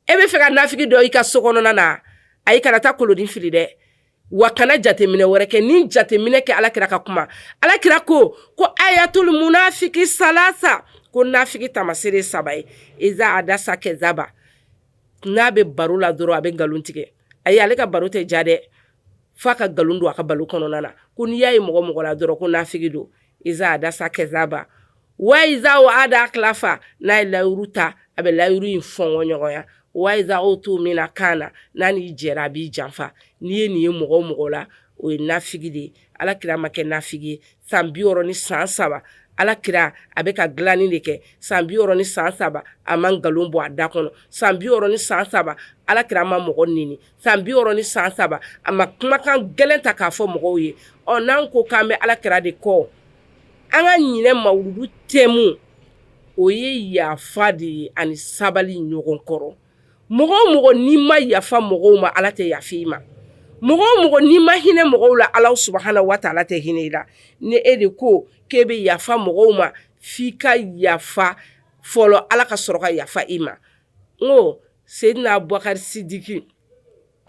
E bɛ fɛ ka nafigi dɔn i ka so kɔnɔna na, ayi, kana taa kolodin fili dɛ, wa kana jateminɛ wɛrɛ kɛ. Ni jateminɛ kɛ, alakira ka kuma, alakira ko ko ayatul munafiki salasa, ko nafigi tamasere saba ye. Iza adasa kɛzaba, n'a bɛ baro la dɔrɔn a bɛ nkalon tigɛ. Ayi, ale ka baro tɛ ja dɛ, f'a ka nkalon don a ka baro kɔnɔna na. Ko n'i y'a ye mɔgɔ mɔgɔ la dɔrɔn, ko nafigi don. Iza adasa kɛzaba wa iza wa'ada akhlafa, n'a ye layiru ta, a bɛ layiru in fɔngɔ ɲɔgɔnya. Wa iza utumina kana, n'a n'i jɛra, a b'i janfa. N'i ye nin ye mɔgɔ o mɔgɔ la, o ye nafigi de ye. Alakira ma kɛ nafigi ye san 63. Alakira a bɛ ka dilanni de kɛ san 63, a ma nkalon bɔ a da kɔnɔ. San 63, alakira ma mɔgɔ neni. San 63, a ma kumakan gɛlɛn ta k'a fɔ mɔgɔw ye. Ɔ, n'an ko k'an bɛ alakira de kɔ, an ka ɲinɛ mawuludu tɛmu, o ye yafa de ye ani sabali ɲɔgɔn kɔrɔ. Mɔgɔ o mɔgɔ n'i ma yafa mɔgɔw ma, ala tɛ yafa i ma. Mɔgɔ o mɔgɔ n'i ma hinɛ mɔgɔw la, ala subahana wa taala tɛ hinɛ i la. Ni e de ko k'e bɛ yafa mɔgɔw ma, f'i ka yafa fɔlɔ, ala ka sɔrɔ ka yafa i ma. N ko Seyidina Abubakari Sidiki,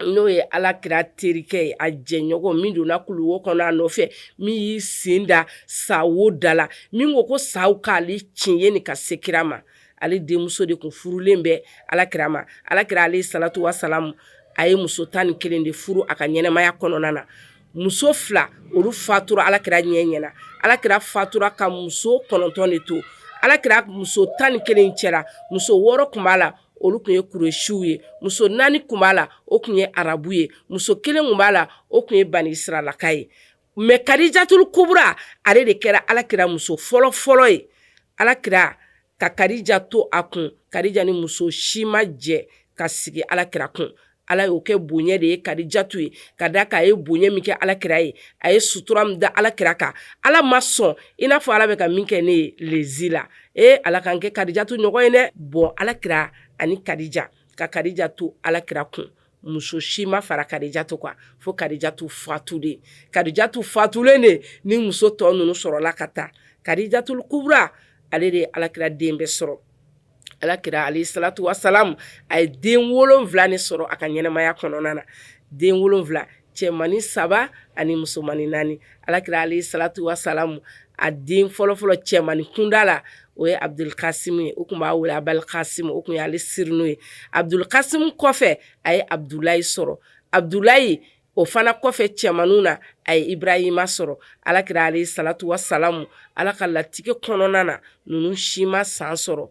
n'o ye ala kira terikɛ ye, a jɛɲɔgɔn min donna kuluwo kɔnɔ a nɔfɛ, min y'i sen da sawo da la, min ko ko saw k'ale ci ye nin ka se kira ma, ale denmuso de kun furulen bɛ ala kira ma. Ala kira alayhi salatu wa salamu, a ye muso 11 de furu a ka ɲɛnamaya kɔnɔna na. Muso fila, olu fatura ala kira ɲɛ ɲɛna. Ala kira fatura ka muso 9 de to. Ala kira muso 11 cɛla, muso 6 kun b'a la, olu tun ye kuresiw ye. Muso 4 kun b'a la, o tun ye arabu ye. Muso 1 kun b'a la, o tun ye bani israilaka ye. Mais Kadijatul Kubra, ale de kɛra ala kira muso fɔlɔ fɔlɔ ye. Ala kira ka Kadija to a kun, Kadija ni muso si ma jɛ ka sigi ala kira kun. Ala y'o kɛ bonya de ye Kadijatu ye, ka da k'a ye bonya min kɛ ala kira ye, a ye sutura min da ala kira kan, ala ma sɔn i n'a fɔ ala bɛ ka min kɛ ne ye lezi la. Ee, ala k'an kɛ Kadijatu ɲɔgɔn ye dɛ. Bon, ala kira ani Kadija, ka Kadija to ala kira kun, muso si ma fara Kadijatu kan fo Kadijatu fatulen. Kadijatu fatulen de ni muso tɔ ninnu sɔrɔla ka taa. Kadijatul Kubra, ale de ye ala kira den bɛɛ sɔrɔ. Ala kira alayhi salatu wa salam, a ye den 7 de sɔrɔ a ka ɲɛnamaya kɔnɔna na. Den 7, cɛmannin 3 ani musomannin 4. Ala kira alayhi salatu wa salam, a den fɔlɔfɔlɔ cɛmannin kunda la, o ye Abdulkasimu ye, u tun b'a wele Abalkasimu, o tun y'ale sirinu ye. Abdulkasimu kɔfɛ, a ye Abdulayi sɔrɔ. Abdulayi o fana kɔfɛ cɛmanninw na, a ye Ibrahima sɔrɔ. Ala kira alayhi salatu wa salamu, ala ka latigɛ kɔnɔna na, ninnu si ma san sɔrɔ.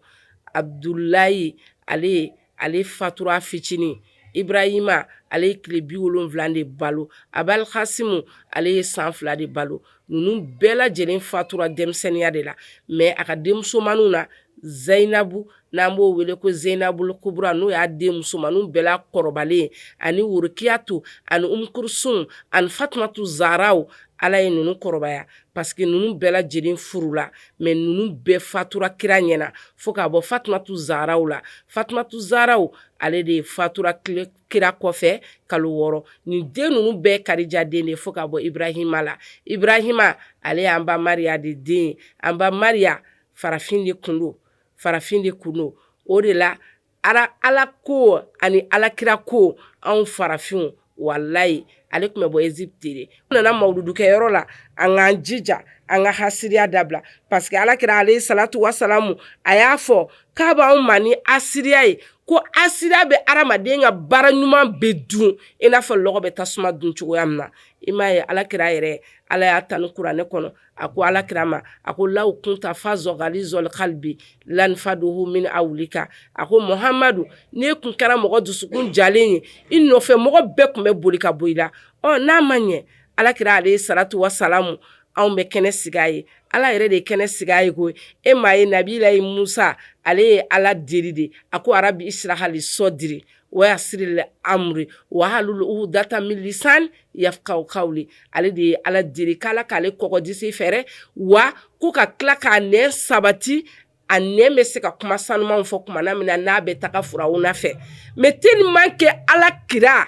Abdulayi, ale fatura fitinin. Ibrahima, ale ye tile 70 de balo. Abalkasimu, ale ye san 2 de balo. Ninnu bɛɛ lajɛlen fatura denmisɛnninya de la. Mais a ka denmusomaninw na, Zainabu, n'an b'o wele ko Zainabul Kubra, n'o y'a den musomaninw bɛɛ la kɔrɔbalen, ani Worokiyatu ani Umukurusum ani Fatumatu Zaraw, ala ye ninnu kɔrɔbaya parce que ninnu bɛɛ lajɛlen furula. Mais ninnu bɛɛ fatura kira ɲɛna fo k'a bɔ Fatumatu Zaraw la. Fatumatu Zaraw, ale de fatura kira kɔfɛ kalo 6. Nin den ninnu bɛɛ Kadija den de, fo k'a bɔ Ibrahima la. Ibrahima, ale y'an ba Mariya de den ye. An ba Mariya farafin de kun don, farafin de kun don. O de la ala ko ani alakira ko anw farafinw, walayi, ale tun bɛ bɔ Egypte de. Nana mawuludukɛyɔrɔ la, an k'an jija, an ka hasiriya dabila, parce que alakira alayhi salatu wa salamu, a y'a fɔ k'a b'anw ma ni hasiriya ye, ko hasiriya bɛ hadamaden ka baara ɲuman bɛɛ dun i n'a fɔ lɔgɔ bɛ tasuma dun cogoya min na. I m'a ye, alakira yɛrɛ, ala y'a tanu kuranɛ kɔnɔ. A ko alakira ma, a ko law kunta fazan galizal kalbi lanfadu min hawlika. A ko Muhamadu, n'e kun kɛra mɔgɔ dusukun jalen ye, i nɔfɛ mɔgɔ bɛɛ tun bɛ boli ka bɔ i la. Ɔ, n'a ma ɲɛ, alakira alayhi salatu wa salamu, anw bɛ kɛnɛ sigi a ye. Ala yɛrɛ de ye kɛnɛ sigi a ye koyi. E m'a ye Nabilayi Musa, ale ye Ala deli de, a ko arabi israhali sɔdiri wayasiri li amri wahalul ugudata min lisani yafkahu kawli. Ale de ye Ala deli k'Ala k'ale kɔgɔdisi fɛrɛ, wa ko ka tila k'a nɛn sabati, a nɛn bɛ se ka kuma sanumanw fɔ kumana min na n'a bɛ taga Firawuna fɛ. Mais tellement que Ala kira,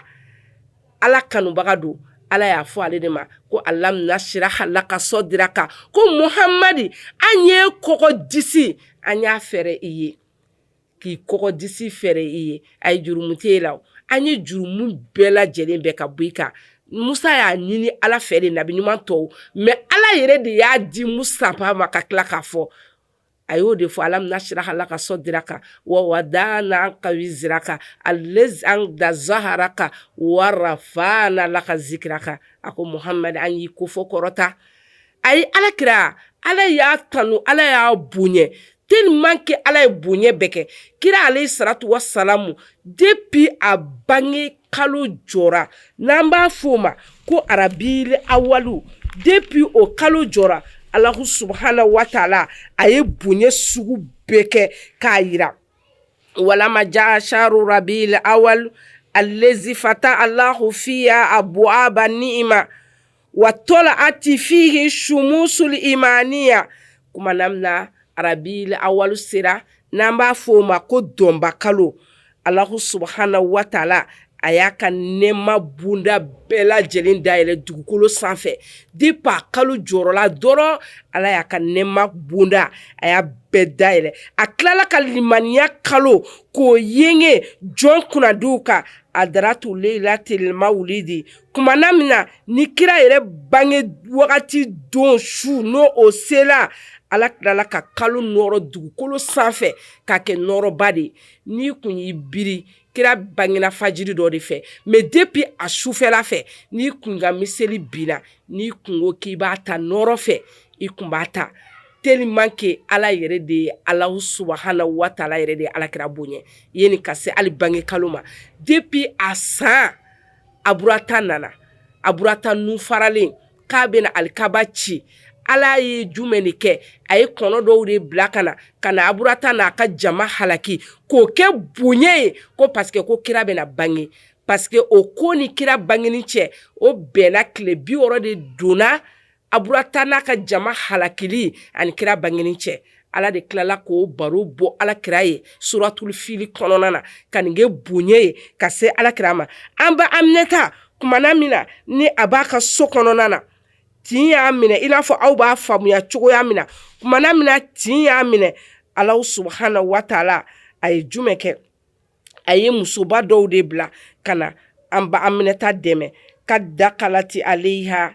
Ala kanubaga don, Ala y'a fɔ ale de ma ko alam nasiraha laka sɔdiraka, ko Muhamadi, an ye kɔgɔdisi, an y'a fɛrɛ i ye, k'i kɔgɔdisi fɛrɛ i ye, ayi jurumu t'e la, an ye jurumu bɛɛ lajɛlen bɛɛ ka bɔ i kan. Musa y'a ɲini Ala fɛ de, nabi ɲuman tɔw, mais Ala yɛrɛ de y'a di Mustafa ma ka tila k'a fɔ. A y'o de fɔ alam nasiraha laka sɔdiraka wa wadana anka wiziraka allazi anqada zaharaka wa rafana laka zikiraka. A ko Muhamadi, an y'i kofɔ kɔrɔta. Ayi, Ala kira, Ala y'a tanu, Ala y'a bonya tellement que Ala ye bonya bɛɛ kɛ kira alayhi salatu wa salamu. Depuis a bange kalo jɔra, n'an b'a fɔ o ma ko arabili awalu, depuis o kalo jɔra, Alahu subahana wa taala a ye bonya sugu bɛɛ kɛ k'a yira. Walama jaa sharu rabil awal allazi fata Allahu fiya abuaba ni'ima wa tɔla'ati fihi shumusul imaniya. Kumana min na arabil awalu sera, n'an b'a fɔ o ma ko dɔnba kalo, Alahu subahana wa taala a y'a ka nɛɛma bonda bɛɛ lajɛlen dayɛlɛ dugukolo sanfɛ. Depuis a kalo jɔrɔla dɔrɔn, Ala y'a ka nɛɛma bonda, a y'a bɛɛ dayɛlɛ. A tilala ka limaniya kalo k'o yenge jɔn kunnadiw kan, adaratu leilatil mawulidi. Kumana min na ni kira yɛrɛ bange wagati don su n'o o sela, Ala tilala ka kalo nɔrɔ dugukolo sanfɛ k'a kɛ nɔrɔba de ye. N'i kun y'i biri, kira bangena fajiri dɔ de fɛ, mais depuis a sufɛla fɛ, n'i kun ka miseli binna, n'i kun ko k'i b'a ta nɔrɔ fɛ, i kun b'a ta, tellement que Ala yɛrɛ de ye, Alahu subahana wa taala yɛrɛ de ye Ala kira bonya yanni ka se hali bange kalo ma. Depuis a san Aburata nana, Aburata nun faralen k'a bɛna alikaba ci, Ala ye jumɛn de kɛ? A ye kɔnɔ dɔw de bila ka na, ka na Aburata n'a ka jama halaki k'o kɛ bonya ye, ko parce que ko kira bɛna bange. Parce que o ko ni kira bangeni cɛ, o bɛnna tile 60 de donna Aburata n'a ka jama halakili ani kira bangeni cɛ. Ala de tilala k'o baro bɔ Ala kira ye suratul fili kɔnɔna na, ka nin kɛ bonya ye ka se Ala kira ma. An ba Aminata, kumana min na ni a b'a ka so kɔnɔna na, tin y'a minɛ, i n'a fɔ aw b'a faamuya cogoya min na. Kumana min na tin y'a minɛ, Alahu subahana wa taala a ye jumɛn kɛ? A ye musoba dɔw de bila ka na an ba Aminata dɛmɛ. Ka dakalati aleyiha,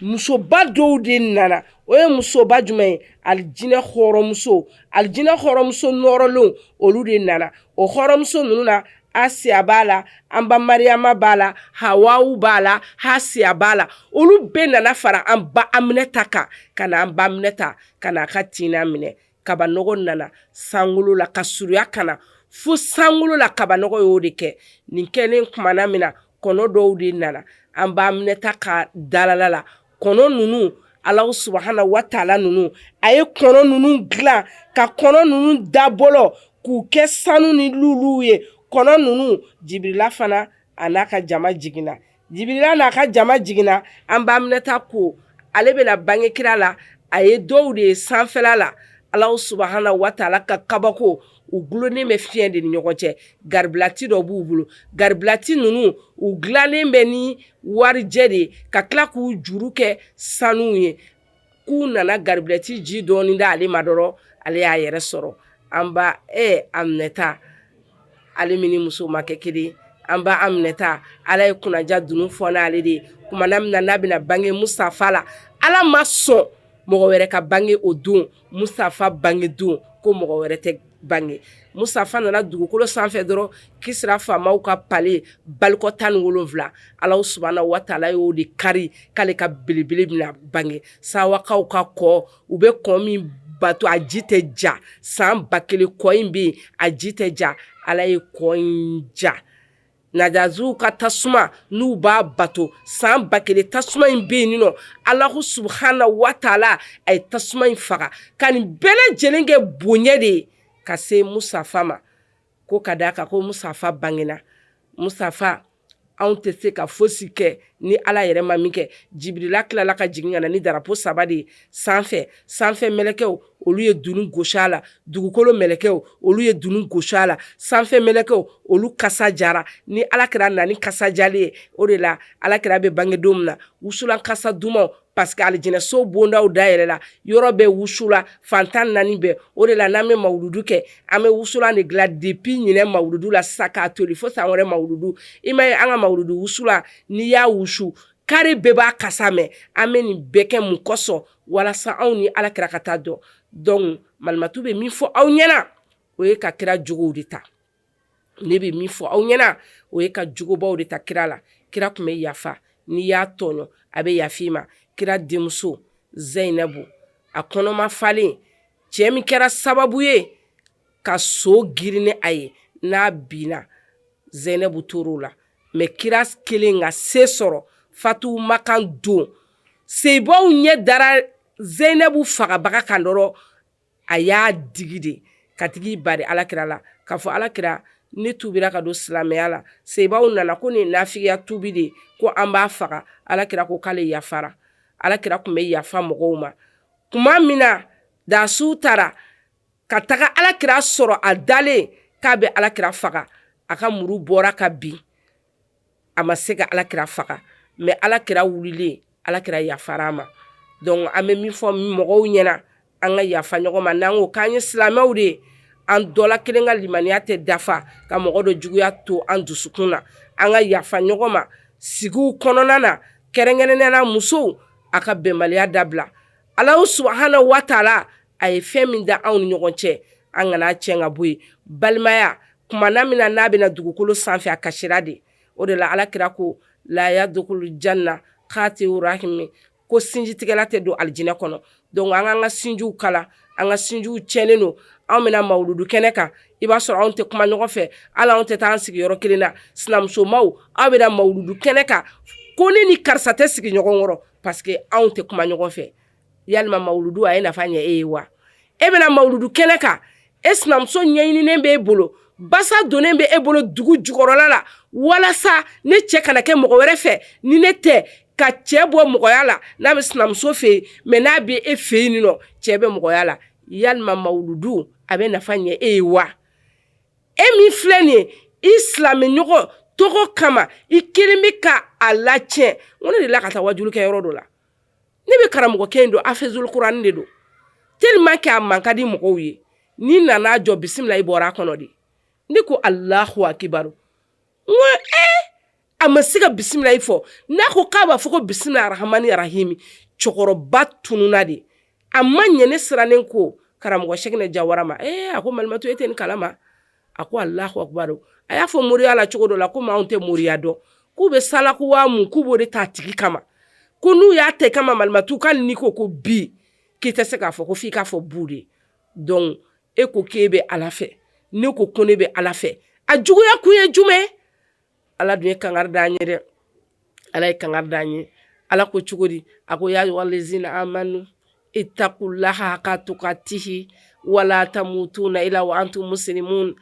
musoba dɔw de nana. O ye musoba jumɛn ye? Alijinɛ hɔrɔnmuso, alijinɛ hɔrɔnmuso nɔrɔlenw, olu de nana. O hɔrɔnmuso ninnu na, Asiya b'a la, an ba Mariyama b'a la, Hawawu b'a la, Hasiya b'a la. Olu bɛɛ nana fara an ba Aminata kan, ka na an ba Aminata ka na a ka tin minɛ. Kabanɔgɔ nana sankolo la ka surunya ka na fo sankolo la, kabanɔgɔ y'o de kɛ. Nin kɛlen, kumana min na kɔnɔ dɔw de nana an ba Aminata ka dalala la, kɔnɔ ninnu, Alahu subahana wa taala ninnu, a ye kɔnɔ ninnu dilan ka kɔnɔ ninnu dabɔlɔ k'u kɛ sanu ni luluw ye. Kɔnɔ ninnu, Jibirila fana a n'a ka jama jiginna. Jibirila n'a ka jama jiginna, an ba Aminata ko ale bɛna bange kira la, a ye dɔw de ye sanfɛla la. Alahu subahana wa taala ka kabako, u gulonnen bɛ fiɲɛ de ni ɲɔgɔn cɛ. Garibilati dɔ b'u bolo. Garibilati ninnu, u dilannen bɛ ni warijɛ de ye, ka tila k'u juru kɛ sanu ye. K'u nana garibilati ji dɔɔni da ale ma dɔrɔn, ale y'a yɛrɛ sɔrɔ. An ba Aminata, ale min ni muso ma kɛ kelen, an ba Aminata, Ala ye kunnaja dunun fɔ n'ale de ye. Kumana min na n'a bɛna bange Mustafa la, Ala ma sɔn mɔgɔ wɛrɛ ka bange o don. Mustafa bange don, ko mɔgɔ wɛrɛ tɛ bange. Mustafa nana dugukolo sanfɛ dɔrɔn, Kisira faamaw ka palais balikɔ 17, Alahu subahana wa taala y'o de kari k'ale ka belebele bɛna bange. Sawakaw ka kɔ, u bɛ kɔ min bato, a ji tɛ ja, san 1000 kɔ in bɛ yen, a ji tɛ ja. Ala ye kɔ in ja. Najaziw ka tasuma n'u b'a bato san 1000 tasuma in bɛ yen nɔ Alahu subahana wataala a ye tasuma in faga ka nin bɛɛ lajɛlen kɛ bonya de ye ka se Musafa ma ko ka d'a kan ko Musafa bangena Musafa anw tɛ se ka fosi kɛ ni Ala yɛrɛ ma min kɛ Jibirila tilala ka jigin ka na ni darapo saba de ye sanfɛ sanfɛ mɛlɛkɛw olu ye dunun gosi a la dugukolo mɛlɛkɛw olu ye dunun gosi a la sanfɛ mɛlɛkɛw olu kasa jara ni Alakira nani kasa jalen ye o de la Alakira bɛ bange don min na wusulan kasa dumanw parce que alijinɛso bondaw dayɛlɛla yɔrɔ bɛɛ wusula fan 14 bɛɛ o de la n'an bɛ mawuludu kɛ an bɛ wusulan de dilan depuis ɲinɛ mawuludu la sisan k'a toli fo san wɛrɛ mawuludu i m'a ye an ka mawuludu wusulan n'i y'a wusu kare bɛɛ b'a kasa mɛn an bɛ nin bɛɛ kɛ mun kosɔn walasa anw ni ala kira ka taa dɔn donc malimatu bɛ min fɔ aw ɲɛna o ye ka kira jogow de ta ne bɛ min fɔ aw ɲɛna o ye ka jogobaw de ta kira la kira tun bɛ yafa n'i y'a tɔɲɔ a bɛ yafa i ma kira denmuso zɛyinabu a kɔnɔma falen cɛ min kɛra sababu ye ka so girin ni a ye n'a binna zɛyinabu tor'o la mais kira kelen ka se sɔrɔ fatu makan don seyibaw ɲɛ dara zɛyinabu fagabaga kan dɔrɔn a y'a digi de ka tigi bari alakira la k'a fɔ alakira ne tubira ka don silamɛya la seyibaw nana ko nin nafigiya tubi de ko an b'a faga alakira ko k'ale yafara alakira tun bɛ yafa mɔgɔw ma tuma min na dasu taara ka taga alakira sɔrɔ a dalen k'a bɛ alakira faga a ka muru bɔra ka bin a ma se ka alakira faga mais alakira wulilen alakira yafara a ma donc an bɛ min fɔ mɔgɔw ɲɛna an ka yafa ɲɔgɔn ma n'an ko k'an ye silamɛw de ye an dɔ la kelen ka limaniya tɛ dafa ka mɔgɔ dɔ juguya to an dusukun na an ka yafa ɲɔgɔn ma sigiw kɔnɔna na kɛrɛnkɛrɛnnenya la musow a ka bɛnbaliya dabila Alahu subahana wa taala a ye fɛn min da anw ni ɲɔgɔn cɛ an kana cɛn ka bɔ yen balimaya kumana min na n'a bɛna dugukolo sanfɛ a kasira de o de la ala kira ko la yadukulu janna katiyu rahimi ko sinjitigɛla tɛ don alijinɛ kɔnɔ donc an k'an ka sinjiw kala an ka sinjiw tiɲɛnen don anw bɛna mawuludu kɛnɛ kan i b'a sɔrɔ anw tɛ kuma ɲɔgɔn fɛ hali anw tɛ taa an sigiyɔrɔ kelen na sinamusomaw aw bɛna mawuludu kɛnɛ kan ko ne ni karisa tɛ sigi ɲɔgɔn kɔrɔ parce que anw tɛ kuma ɲɔgɔn fɛ yalima mawuludu a ye nafa ɲɛ e ye wa e bɛna mawuludu kɛnɛ kan e sinamuso ɲɛɲininen b'e bolo basa donnen bɛ e bolo dugu jukɔrɔla la walasa ne cɛ kana kɛ mɔgɔ wɛrɛ fɛ ni ne tɛ ka cɛ bɔ mɔgɔya la n'a bɛ sinamuso fɛ yen mais n'a bɛ e fɛ yen nɔ cɛ bɛ mɔgɔya la yalima mawuludu a bɛ nafa ɲɛ e ye wa e min filɛ nin ye i silamɛɲɔgɔn tɔgɔ kama i kelen bɛ ka a latiɲɛ n ko ne delila ka taa wajulu kɛ yɔrɔ dɔ la ne bɛ karamɔgɔkɛ in dɔn afizul kurani de don tellement que a man ka di mɔgɔw ye n'i nana jɔ bisimila i bɔra a kɔnɔ de ne ko alahu akibaru n ko ee a ma se ka bisimilayi fɔ n'a ko k'a b'a fɔ ko bisimila arahamani arahimi cɛkɔrɔba tununa de a ma ɲɛ ne sirannen ko karamɔgɔ sɛkinɛ jawara ma ee a ko malimatu e tɛ nin kalama a ko alahu akibaru a y'a fɔ moriya la cogo dɔ la komi anw tɛ moriya dɔn k'u bɛ salakuwa mun k'u b'o de ta tigi kama ko n'u y'a ta kama malimatu k'ali n'i ko ko bi k'i tɛ se k'a fɔ ko f'i k'a fɔ bu de donc e ko k'e bɛ ala fɛ ne ko ko ne bɛ ala fɛ a juguya kun ye jumɛn ala dun ye kangari da an ye dɛ ala ye kangari da an ye ala ko cogo di a ko ya ayuhalazina amanu itakulaha haka tukatihi wala tamutuna ila wa antum muslimun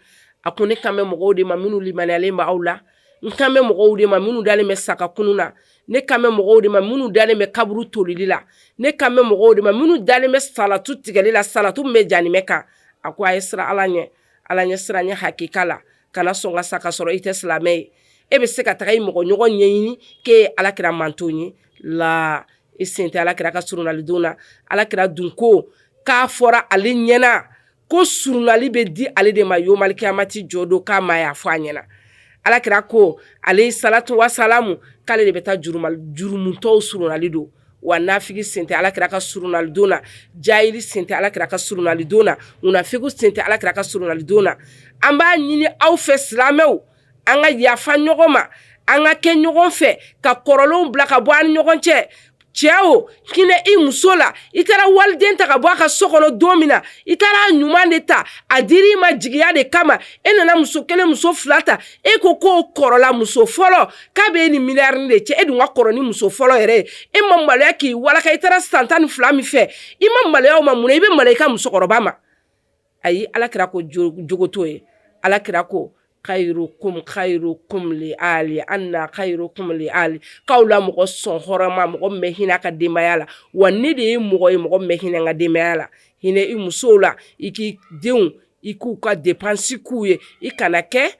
a ko ne kan bɛ mɔgɔw de ma minnu limaniyalen bɛ aw la n kan bɛ mɔgɔw de ma minnu dalen bɛ sa ka kunun na ne kan bɛ mɔgɔw de ma minnu dalen bɛ kaburu tolili la ne kan bɛ mɔgɔw de ma minnu dalen bɛ salatu tigɛli la salatu min bɛ janimɛ kan a ko a ye siran ala ɲɛ ala ɲɛ siran ɲɛ hakika la kana sɔn ka sa ka sɔrɔ i tɛ silamɛ ye e bɛ se ka taga i mɔgɔ ɲɔgɔn ɲɛɲini k'e ye alakira manton ye la i sen tɛ alakira ka surunalidon na alakira dun ko k'a fɔra ale ɲɛna ko surunali bɛ di ale de ma yomalikiyamati jɔ don k'a ma y'a fɔ a ɲɛna alakira ko alayhi salatu wasalamu k'ale de bɛ taa jurumutɔw surunali don wa nafigi sen tɛ alakira ka surunalidon na jahili sen tɛ alakira ka surunalidon na munafigu sen tɛ alakira ka surunalidon na an b'a ɲini aw fɛ silamɛw an ka yafa ɲɔgɔn ma an ka kɛ ɲɔgɔn fɛ ka kɔrɔlenw bila ka bɔ an ni ɲɔgɔn cɛ Cɛ o, hinɛ i muso la. I taara waliden ta ka bɔ a ka so kɔnɔ don min na, i taara a ɲuman de ta, a dir'i ma jigiya de kama. E nana muso kelen, muso fila ta, e ko k'o kɔrɔla muso fɔlɔ k'a bɛ e ni miliyari de cɛ. E dun ka kɔrɔ ni muso fɔlɔ yɛrɛ ye. E ma maloya k'i walaka? I taara san 12 min fɛ, i ma maloya o ma? Mun na i bɛ maloya i ka musokɔrɔba ma? Ayi, Ala kira ko jogo t'o ye. Ala kira ko khayrukum khayrukum li ahli ana khayrukum li ahli, k'aw la mɔgɔ sɔn hɔrɔnma, mɔgɔ min bɛ hinɛ a ka denbaya la, wa ne de ye mɔgɔ ye mɔgɔ min bɛ hinɛ n ka denbaya la. Hinɛ i musow la, i k'i denw, i k'u ka dépense k'u ye, i kana kɛ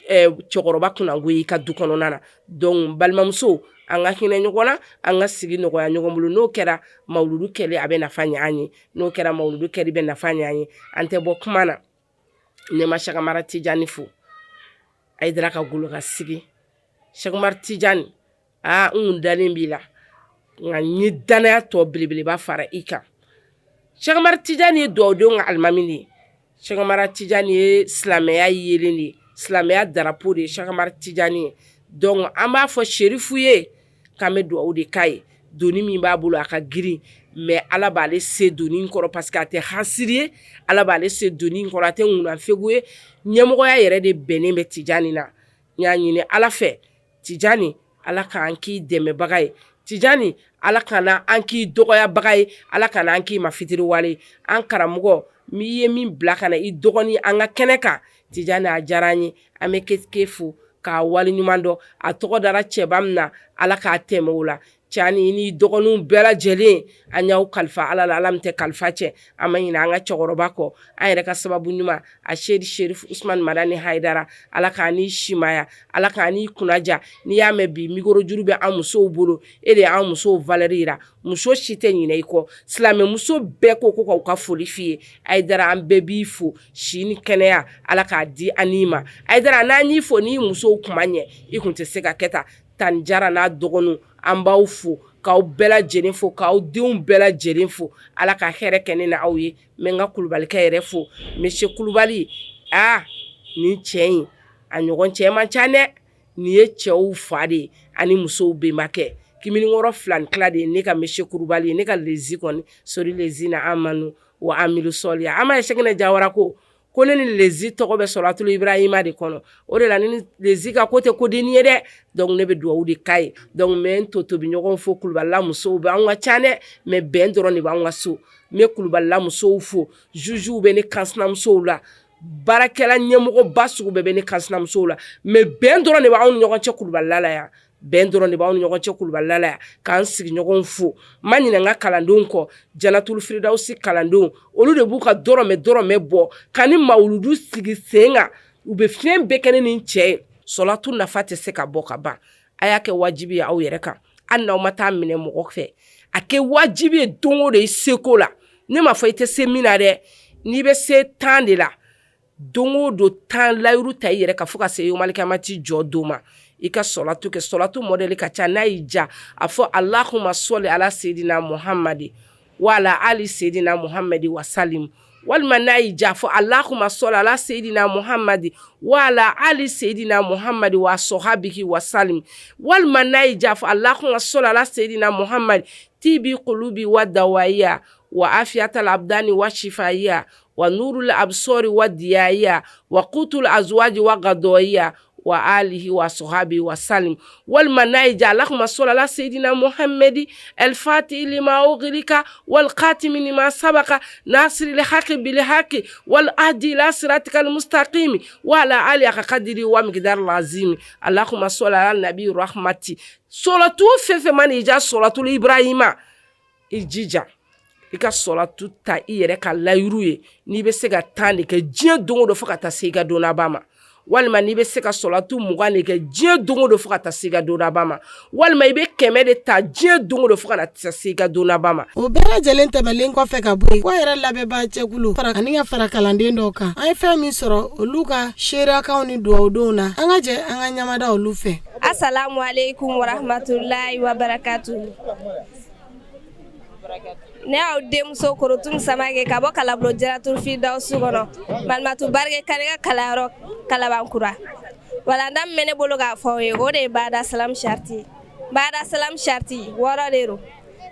cɛkɔrɔba kunnago ye i ka du kɔnɔna na. Donc balimamuso, an ka hinɛ ɲɔgɔn na, an ka sigi nɔgɔya ɲɔgɔn bolo. N'o kɛra, mawuludu kɛli a bɛ nafa ɲɛ an ye. N'o kɛra, mawuludu kɛli bɛ nafa ɲɛ an ye. An tɛ bɔ kuma na ne ma Sɛki Amara Tijani fo. Ayidara ka golo ka sigi, Sɛki Umar Tijani, aa, n kun dalen b'i la, nka n ye danaya tɔ belebeleba fara i kan. Sɛki Umar Tijani ye dugawudenw ka alimami de ye. Sɛki Umar Tijani ye silamɛya yeelen de ye, silamɛya drapeau de ye Sɛki Umar Tijani ye. Donc an b'a fɔ Serifu ye k'an bɛ dugawu de k'a ye. Doni min b'a bolo, a ka girin, mais Ala b'ale se doni kɔrɔ, parce que a tɛ hasiri ye. Ala b'ale se doni kɔrɔ, a tɛ ŋunafegu ye. Ɲɛmɔgɔya yɛrɛ de bɛnnen bɛ Tijani na. N y'a ɲini Ala fɛ, Tijani, Ala k'an k'i dɛmɛbaga ye. Tijani, Ala kana an k'i dɔgɔyabaga ye, Ala kana an k'i ma fitiriwale. An karamɔgɔ n'i ye min bila ka na i dɔgɔnin an ka kɛnɛ kan, Tijani, a diyara an ye. An bɛ keke fo k'a waleɲuman dɔn. A tɔgɔ dara cɛba min na, Ala k'a tɛmɛ o la. Cani, ni dɔgɔninw bɛɛ lajɛlen, an y'aw kalifa Ala la, Ala min tɛ kalifa cɛ. An ma ɲinɛ an ka cɛkɔrɔba kɔ, an yɛrɛ ka sababu ɲuman, a Seyidi Serif Usumani Madani Hayidara. Ala k'a n'i simaya, Ala k'a n'i kunnaja. N'i y'a mɛn bi micro juru bɛ an musow bolo, e de y'an musow valeur yira. Muso si tɛ ɲinɛ i kɔ. Silamɛmuso bɛɛ ko k'aw ka foli f'i ye. Hayidara, an bɛɛ b'i fo. Si ni kɛnɛya, Ala k'a di an n'i ma. Hayidara, n'an y'i fo n'i musow kuma ɲɛ, i kun tɛ se ka kɛ tan. Tan Jara n'a dɔgɔninw, an b'aw fo, k'aw bɛɛ lajɛlen fo, k'aw denw bɛɛ lajɛlen fo. Ala ka hɛrɛ kɛ ne na aw ye. N bɛ n ka kulubalikɛ yɛrɛ fo, monsieur Kulubali. Aa, nin cɛ in, a ɲɔgɔn cɛ man ca dɛ. Nin ye cɛw fa de ye ani musow bɛnbakɛ. Kimininkɔrɔ fila ni tila de ye ne ka monsieur Kulubali ye. Ne ka lezi kɔni sori lezi na amanu wa amilu sɔliya. An b'a ye Sɛkinɛ Jawara ko ne ni lezi tɔgɔ bɛ sɔrɔ Ibrahima de kɔnɔ. O de la ni lezi ka ko tɛ ko dennin ye dɛ. Donc ne bɛ dugawu de k'a ye. Donc n bɛ n to tobi ɲɔgɔn fo. Kulubalila musow bɛ, an ka ca dɛ, mais bɛn dɔrɔn de b'an ka so. N bɛ kulubalila musow fo. Jugew bɛ ne kansinamusow la, baarakɛla ɲɛmɔgɔba sugu bɛɛ bɛ ne kansinamusow la, mais bɛn dɔrɔn de b'anw ni ɲɔgɔn cɛ kulubalila la yan. Bɛn dɔrɔn de b'anw ni ɲɔgɔn cɛ kulubalila la yan. K'an sigiɲɔgɔnw fo. N ma ɲinɛ n ka kalandenw kɔ, Janatul Firidawusi kalandenw. Olu de b'u ka dɔrɔmɛ dɔrɔmɛ bɔ ka ni mawuludu sigi sen kan. U bɛ fiɲɛ bɛɛ kɛ ne ni n cɛ ye. Sɔlatu nafa tɛ se ka bɔ ka ban. A y'a kɛ wajibi ye aw yɛrɛ kan, hali n'aw ma taa minɛ mɔgɔ fɛ. A kɛ wajibi ye don o don i seko la. Ne m'a fɔ i tɛ se min na dɛ. N'i bɛ se 10 de la, don o don 10 layiru ta i yɛrɛ kan, fo ka se yomalikiyamati jɔ don ma, i ka sɔlatu kɛ. Sɔlatu modèle ka ca. N'a y'i ja, a fɔ alahuma sɔli ala seyidina muhamadi wa ala ali seyidina muhamadi wa salim. Walima n'a y'i ja, a fɔ alahuma sɔli ala seyidina muhamadi wa ala ali seyidina muhamadi wa sɔhabihi wa salim. Walima n'a y'i ja, a fɔ alahuma sɔli ala seyidina muhamadi tibi kulubi wa dawaiya wa afiyatal abdani wa shifaiya wa nurul absori wa diyaiya wa kutul azwaji wa gadɔiya wa alihi wa sahabi wa salim. Walima n'a y'i ja, alahuma sɔli ala seyidina muhamadi alfati lima ugilika wal khatimi lima sabaka nasiril haki bil haki wal hadi ila siratikal mustaqimi wa ala ali haka kadiri wa mikidar lazimi alahuma sɔli ala nabi rahmati. Sɔlatu fɛn fɛn mana i ja, sɔlatul ibrahima, i jija i ka sɔlatu ta i yɛrɛ ka layiru ye. N'i bɛ se ka 10 de kɛ diɲɛ don o don fo ka taa se i ka don laban ma, walima n'i bɛ se ka sɔlatu 20 de kɛ diɲɛ don o don fo ka taa se i ka don laban ma, walima i bɛ 100 de ta diɲɛ don o don fo ka na se i ka don laban ma. O bɛɛ lajɛlen tɛmɛlen kɔfɛ ka bɔ yen, ko yɛrɛ labɛnbaa jɛkulu fara ani ka fara kalanden dɔw kan, an ye fɛn min sɔrɔ olu ka seereyakanw ni dugawudenw na, an ka jɛ an ka ɲamada olu fɛ. Asalamu aleykum warahmatulahi wabarakatuhu. Ne y'aw denmuso Korotum Samake ka bɔ Kalabolo Janatul Firidawusi kɔnɔ, Malimatu Barike Kane ka kalanyɔrɔ Kalabankura. Walanda min bɛ ne bolo k'a fɔ aw ye, o de ye bada salam sariti. Baada salam sariti 6 de don.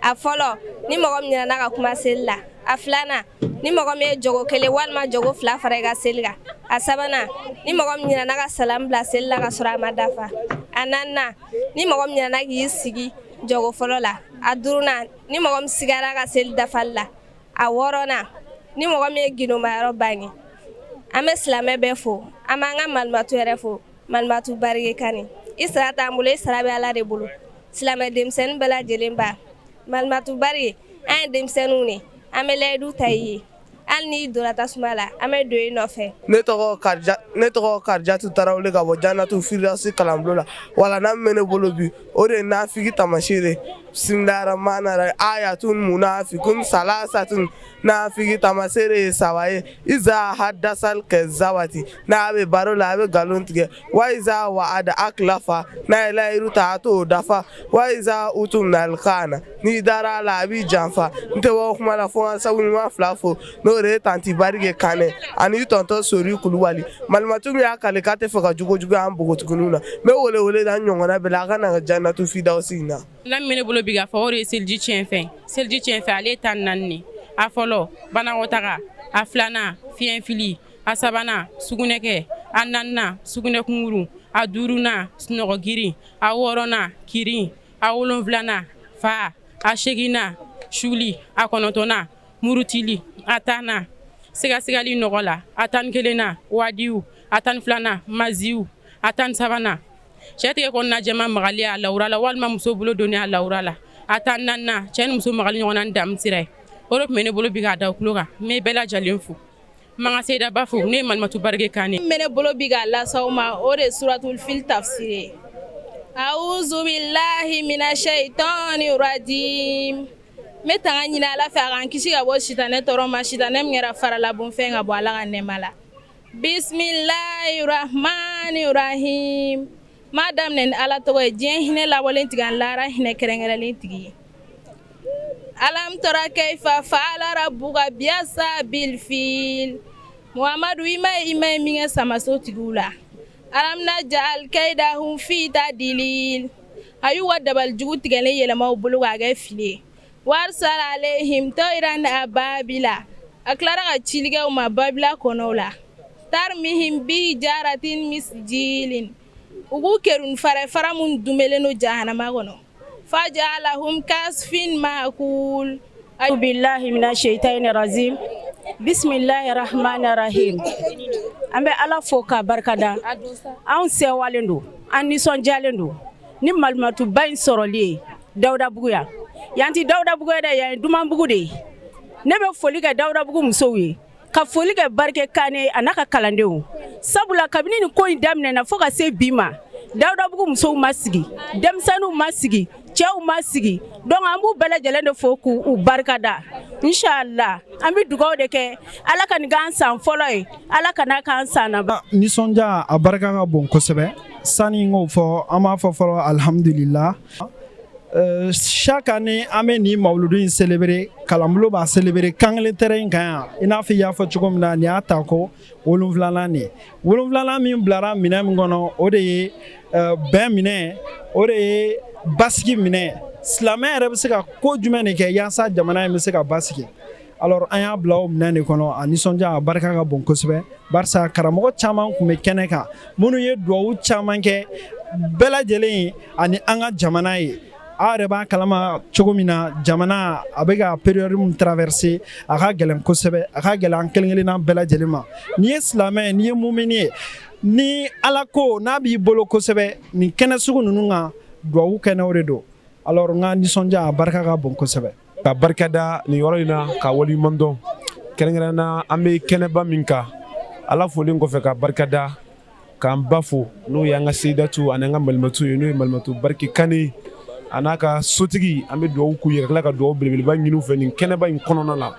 A fɔlɔ, ni mɔgɔ min ɲinɛna ka kuma seli la. A filanan, ni mɔgɔ min ye jɔko 1 walima jɔko 2 fara i ka seli kan. A sabanan, ni mɔgɔ min ɲinɛna ka salam bila seli la ka sɔrɔ a ma dafa. A naaninan, ni mɔgɔ min ɲinɛna k'i sigi jɔko fɔlɔ la. A duurunan, ni mɔgɔ min sigara ka seli dafali la. A wɔɔrɔnan, ni mɔgɔ min ye gindomayɔrɔ bange. An bɛ silamɛ bɛɛ fo, an b'an ka malimatu yɛrɛ fo, malimatu Barike Kane. I sara t'an bolo, i sara bɛ Ala de bolo. Silamɛ denmisɛnnin bɛɛ lajɛlen ba malimatu Barike, an ye denmisɛnninw de, an bɛ layidu ta i ye, hali n'i donna tasuma la, an bɛ don i nɔfɛ. Ne tɔgɔ Karijatu Tarawele ka bɔ Janatu Firidawusi kalanbulon la. Walanda min bɛ ne bolo bi, o de ye nafigi taamasiyɛn ye. Bismillahirrahmanirrahim ayatun munafikun salasatun nafigi taamasere ye 3 ye. Iza hadasal kazabati, n'a bɛ baro la a bɛ nkalon tigɛ. Wa iza wa'ada akhlafa, n'a ye layiru ta a t'o dafa. Wa iza utumina khana, n'i dara a la a b'i janfa. N tɛ bɔ kuma la fo n ka sabu ɲuman 2 fo, n'o de ye tanti Barike Kane ani tonton Sori Kulubali. Malimatu min y'a kale k'a tɛ fɛ ka jogo juguya an npogotigininw na, n bɛ wele wele da n ɲɔgɔnna bɛɛ la, a ka na ka Janatu Firidawusi in na. La min bɛ ne bolo bi k'a fɔ, o de ye seliji tiɲɛfɛn. Seliji tiɲɛfɛn, ale ye 14 de. A fɔlɔ, banakɔtaga. A filanan, fiɲɛfili. A sabanan, sugunɛkɛ. A naaninan, sugunɛ kunkuru. A duurunan, sunɔgɔ girin. A wɔɔrɔnan, kirin. A wolonfilanan, fa. A seginnan, suli. A kɔnɔntɔnnan, murutili. A tannan, sigasigali nɔgɔ la. A 11nan, wadiyu. A 12nan, maziyu. A 13nan, cɛ tigɛ kɔnɔna jɛman magali a lawura la walima muso bolo donni a lawura la. A 14nan, cɛ ni muso magali ɲɔgɔn na ni damu sira ye. O de tun bɛ ne bolo bi k'a da tulo kan. N bɛ bɛɛ lajɛlen fo, n b'an ka seyidaba fo, ne ye malimatu Barike Kane. Min bɛ ne bolo bi k'a lase aw ma, o de ye suratul fil tafsir ye. Awuzubilahi mina shaitani rajim. N bɛ tanga ɲini Ala fɛ a k'an kisi ka bɔ sitanɛ tɔɔrɔ ma, sitanɛ min kɛra faralabonfɛn ka bɔ Ala ka nɛɛma la. Bisimilahi rahmani rahim. M'a daminɛ ni Ala tɔgɔ ye, diɲɛ hinɛ labɔlen tigi ani lahara hinɛ kɛrɛnkɛrɛnlen tigi ye. Alam tara kaifa fa'ala rabbuka bi ashabil fil. Muhamadu, i ma ye i ma ye min kɛ samaso tigiw la. Alam naj'al kaidahum fi tadlil. A y'u ka dabali jugu tigɛlen yɛlɛma u bolo k'a kɛ fili ye. Warsala alayhim tayran ababila. A tilara ka cili kɛ u ma babila kɔnɔw la. Tarmihim bi hijaratin min sijilin. U k'u kerun fara fara min dunbelen don jahanama kɔnɔ. Fajalahum kasfin maakul. Billahi mina shaitani rajim. Bismillahi rahmani rahim. An bɛ Ala fo k'a barikada. Anw sewalen don, an nisɔndiyalen don ni malimatuba in sɔrɔli ye Dawudabugu yan. Yan tɛ Dawudabugu ye dɛ, yan ye Dumanbugu de ye. Ne bɛ foli kɛ Dawudabugu musow ye, ka foli kɛ Barike Kane a n'a ka kalandenw, sabula kabini nin ko in daminɛna fo ka se bi ma, Dawudabugu musow ma sigi, denmisɛnninw ma sigi, cɛw ma sigi. Donc an b'u bɛɛ lajɛlen de fo k'u barikada. Inshallah, an bɛ dugawu de kɛ Ala ka nin k'an san fɔlɔ ye, Ala kana k'an san laban. Nisɔndiya a barika ka bon kosɛbɛ. Sani n k'o fɔ, an b'a fɔ fɔlɔ alhamdulillah. Chaque année an bɛ nin mawuludu in célébrer, kalanbulon b'a célébrer kan kelen terrain in kan yan. I n'a fɔ i y'a fɔ cogo min na, nin y'a ta ko 7nan de ye. 7nan min bilara minɛn min kɔnɔ, o de ye bɛn minɛ, o de ye basigi minɛ. Silamɛ yɛrɛ bɛ se ka ko jumɛn de kɛ yaasa jamana in bɛ se ka basigi? Alors an y'a bila o minɛn de kɔnɔ. A nisɔndiya a barika ka bon kosɛbɛ, barisa karamɔgɔ caman tun bɛ kɛnɛ kan minnu ye duwawu caman kɛ bɛɛ lajɛlen ye ani an ka jamana ye. Aw yɛrɛ b'a kalama cogo min na, jamana a bɛ ka période min traverser, a ka gɛlɛn kosɛbɛ, a ka gɛlɛn an kelen kelenna bɛɛ lajɛlen ma. N'i ye silamɛ ye, n'i ye mumini ye, ni Ala ko n'a b'i bolo kosɛbɛ, nin kɛnɛ sugu ninnu kan, duwawu kɛnɛw de don. Alors n ka nisɔndiya a barika ka bon kosɛbɛ. Ka barika da nin yɔrɔ in na, ka waleɲuman dɔn, kɛrɛnkɛrɛn na an bɛ kɛnɛba min kan. Ala folen kɔfɛ, ka barika da, k'an ba fo, n'o y'an ka seyidatu ani an ka malimatu ye, n'o ye malimatu Barike Kane a n'a ka sotigi. An bɛ dugawu k'u ye, ka tila ka dugawu belebeleba ɲini u fɛ nin kɛnɛba in kɔnɔna la.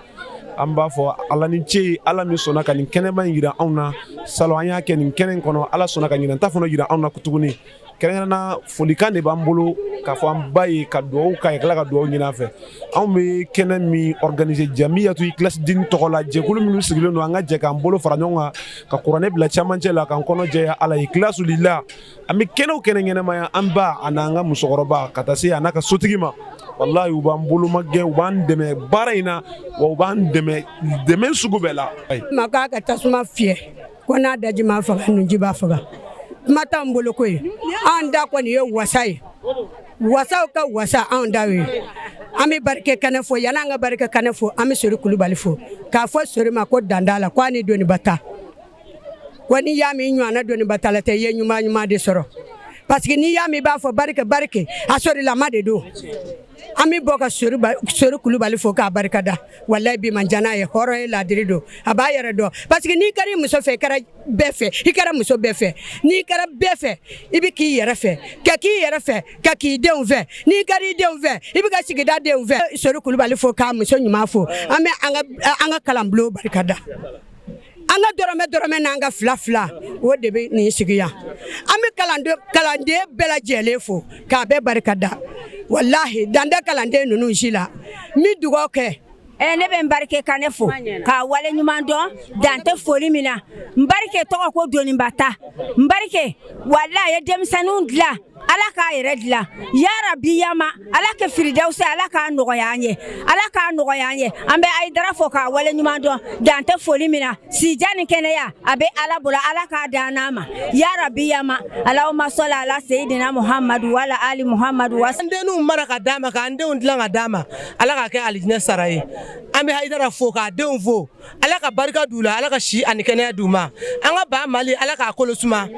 An b'a fɔ Ala ni ce, Ala min sɔnna ka nin kɛnɛba in jira anw na. Salon an y'a kɛ nin kɛnɛ in kɔnɔ, Ala sɔnna ka ɲinan ta fana jira anw na tuguni. Kɛrɛnkɛrɛnna, folikan de b'an bolo k'a fɔ an ba ye, ka dugawu k'a ye, tila ka dugawu ɲini a fɛ. Anw bɛ kɛnɛ min organiser Jamiyatu Ikhlas Dini tɔgɔ la, jɛkulu minnu sigilen don, an ka jɛ k'an bolo fara ɲɔgɔn kan ka kuranɛ bila camancɛ la, k'an kɔnɔ jɛya Ala ye, Ikhlasu lillah. An bɛ kɛnɛ o kɛnɛ ɲɛnamaya, an ba a n'an ka musokɔrɔba ka taa se a n'a ka sotigi ma, walahi, u b'an boloma gɛn, u b'an dɛmɛ baara in na, wa u b'an dɛmɛ dɛmɛ sugu bɛɛ la. Ma k'a ka tasuma fiyɛ ko n'a daji ma faga, nunji b'a faga. Kuma t'an bolo ko ye, an da kɔni ye wasa ye, wasaw ka wasa anw da ye. An bɛ barike kɛnɛ fo. Yan'an ka barike kɛnɛ fo, an bɛ Sori Kulubali fo, k'a fɔ Sori ma ko danda la ko a ni doniba ta ko n'i y'a min ɲɔgɔnna doniba ta la tɛ, i ye ɲuman ɲuman de sɔrɔ, parce que n'i y'a min i b'a fɔ barike barike a sorilama de don. An bɛ bɔ ka Sori Kulubali fo k'a barika da. Walayi, bi man diya n'a ye, hɔrɔn ye, ladiri don, a b'a yɛrɛ dɔn, parce que n'i kɛra i muso fɛ, i kɛra bɛɛ fɛ, i kɛra muso bɛɛ fɛ. N'i kɛra bɛɛ fɛ, i bɛ k'i yɛrɛ fɛ, ka k'i yɛrɛ fɛ, ka k'i denw fɛ. N'i kɛra i denw fɛ, i bɛ ka sigida denw fɛ. Sori Kulubali fo k'a muso ɲuman fo. An bɛ an ka kalanbulon barika da, an ka dɔrɔmɛ dɔrɔmɛ n'an ka fila fila, o de bɛ nin sigi yan. An bɛ kalanden bɛɛ lajɛlen fo k'a bɛɛ barika da. Walahi, dan tɛ kalanden ninnu si la. N bɛ dugawu kɛ. Ne bɛ n barike kanɛ fo k'a wale ɲuman dɔn, dan tɛ foli min na. N barike tɔgɔ ko Donibata. N barike, walahi, a ye denmisɛnninw dilan, Ala k'a yɛrɛ dilan yarabi yama. Ala kɛ firidawusi, Ala k'a nɔgɔya an ye, Ala k'a nɔgɔya an ye. An bɛ Ayidara fo k'a wale ɲuman dɔn, dan tɛ foli min na. Sija ni kɛnɛya a bɛ Ala bolo, Ala k'a dan n'a ma yarabi yama. Alahuma sɔli ala seyidina Muhamadu wala ali Muhamadu wa. An denw mara ka d'a ma, k'an denw dilan ka d'a ma, Ala k'a kɛ alijinɛ sara ye. An bɛ Hayidara fo k'a denw fo, Ala ka barika d'u la, Ala ka si ani kɛnɛya d'u ma. An ka ba Mali, Ala k'a kolo suma,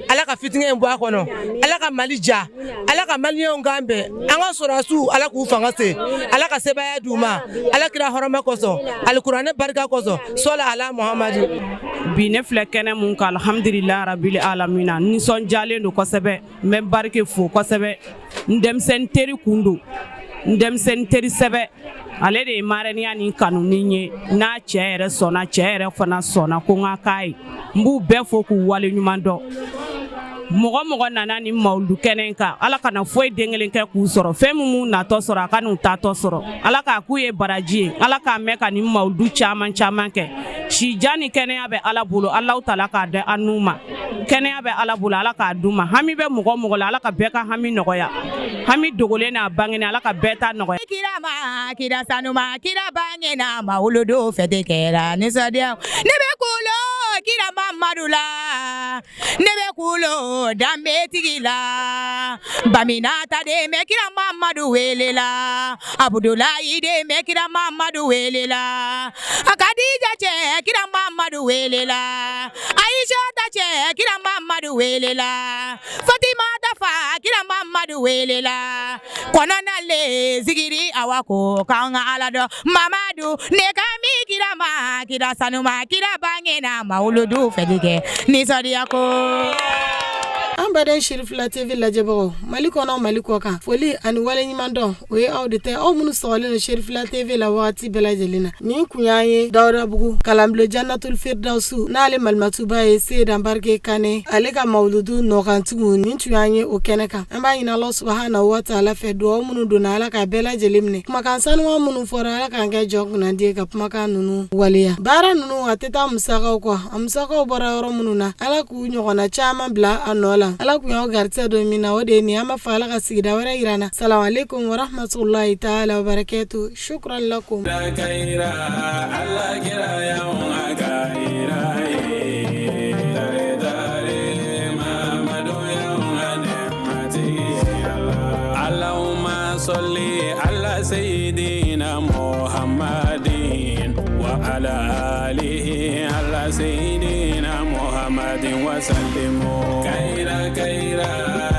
Ala ka fitinɛ in bɔ a kɔnɔ, Ala ka Mali ja, Ala ka maliyɛnw kan bɛn. An ka sɔrɔdasiw, Ala k'u fanga se, Ala ka sebaaya d'u ma, Ala kira hɔrɔma kosɔn, alikuranɛ barika kosɔn, sɔli ala Muhamadi. Bi ne filɛ kɛnɛ mun kan, alhamdulilahi rabili alamina, nisɔndiyalen don kosɛbɛ. N bɛ barike fo kosɛbɛ. N denmisɛnnin teri kun don, n denmisɛnnin teri sɛbɛ. Ale de ye marraine ni kanu ni ye n'a cɛ yɛrɛ sɔnna, cɛ yɛrɛ fana sɔnna ko n ka k'a ye. N b'u bɛɛ fo k'u wale ɲuman dɔn. Mɔgɔ mɔgɔ nana ni mawuludu kɛnɛ kan, Ala kana foyi den kelen kɛ k'u sɔrɔ. Fɛn min m'u natɔ sɔrɔ, a ka n'u tatɔ sɔrɔ. Ala k'a k'u ye baraji ye, Ala k'a mɛn ka nin mawuludu caman caman kɛ. Sijan ni kɛnɛya bɛ Ala bolo, Alahu taala k'a di an n'u ma. Kɛnɛya bɛ Ala bolo, Ala k'a d'u ma. Hami bɛ mɔgɔ mɔgɔ la, Ala ka bɛɛ ka hami nɔgɔya. Hami dogolen n'a bangenen, Ala ka bɛɛ ta nɔgɔya. Kira ma kira sanuma, kira bangena mawuludu fête kɛra nisɔndiya. Ne bɛ kulo kira Mamadu la, ne bɛ kulo danbetigi la. Baminata den bɛ kira Mamadu wele la, Abudulayi den bɛ kira Mamadu wele la, a Kadija cɛ kira Mamadu wele la, Ayisata cɛ kira Mamadu wele la, Fatima ta fa kira Mamadu wele la. Kɔnɔna le zigiri awa ko k'an ka Ala dɔn. Mamadu ne ka mi kira ma kira sanuma, kira bangena mawuludu fête kɛ nisɔndiya ko. An baden Cherifila TV lajɛbagaw, Mali kɔnɔ, Mali kɔ kan, foli ani waleɲuman dɔn o ye aw de tɛ, aw minnu sɔgɔlen don Cherifila TV la wagati bɛɛ lajɛlen na. Nin kun y'an ye Dawudabugu kalanbulon Jannatul Firdausu n'ale malimatuba ye Seyida Barike Kane, ale ka mawuludu nɔkantigiw. Nin tun y'an ye o kɛnɛ kan. An b'a ɲini Ala subahana wa taala fɛ, dugawu minnu donna, Ala k'a bɛɛ lajɛlen minɛ. Kumakan sanuman minnu fɔra, Ala k'an kɛ jɔn kunnandi ye ka kumakan ninnu waleya. Baara ninnu a tɛ taa musakaw kɔ, a musakaw bɔra yɔrɔ minnu na, Ala k'u ɲɔgɔnna caman bila a nɔ la. Ala kun y'aw garisɛgɛ don min na, o de ye nin. An b'a fɔ Ala ka sigida wɛrɛ yira an na. Salamu aleykum wa rahmatulahi taala wa barakatu. Shukran lakum. اللهم صل على سيدنا محمد وعلى آله على سيدنا محمد وسلم كيرا كيرا.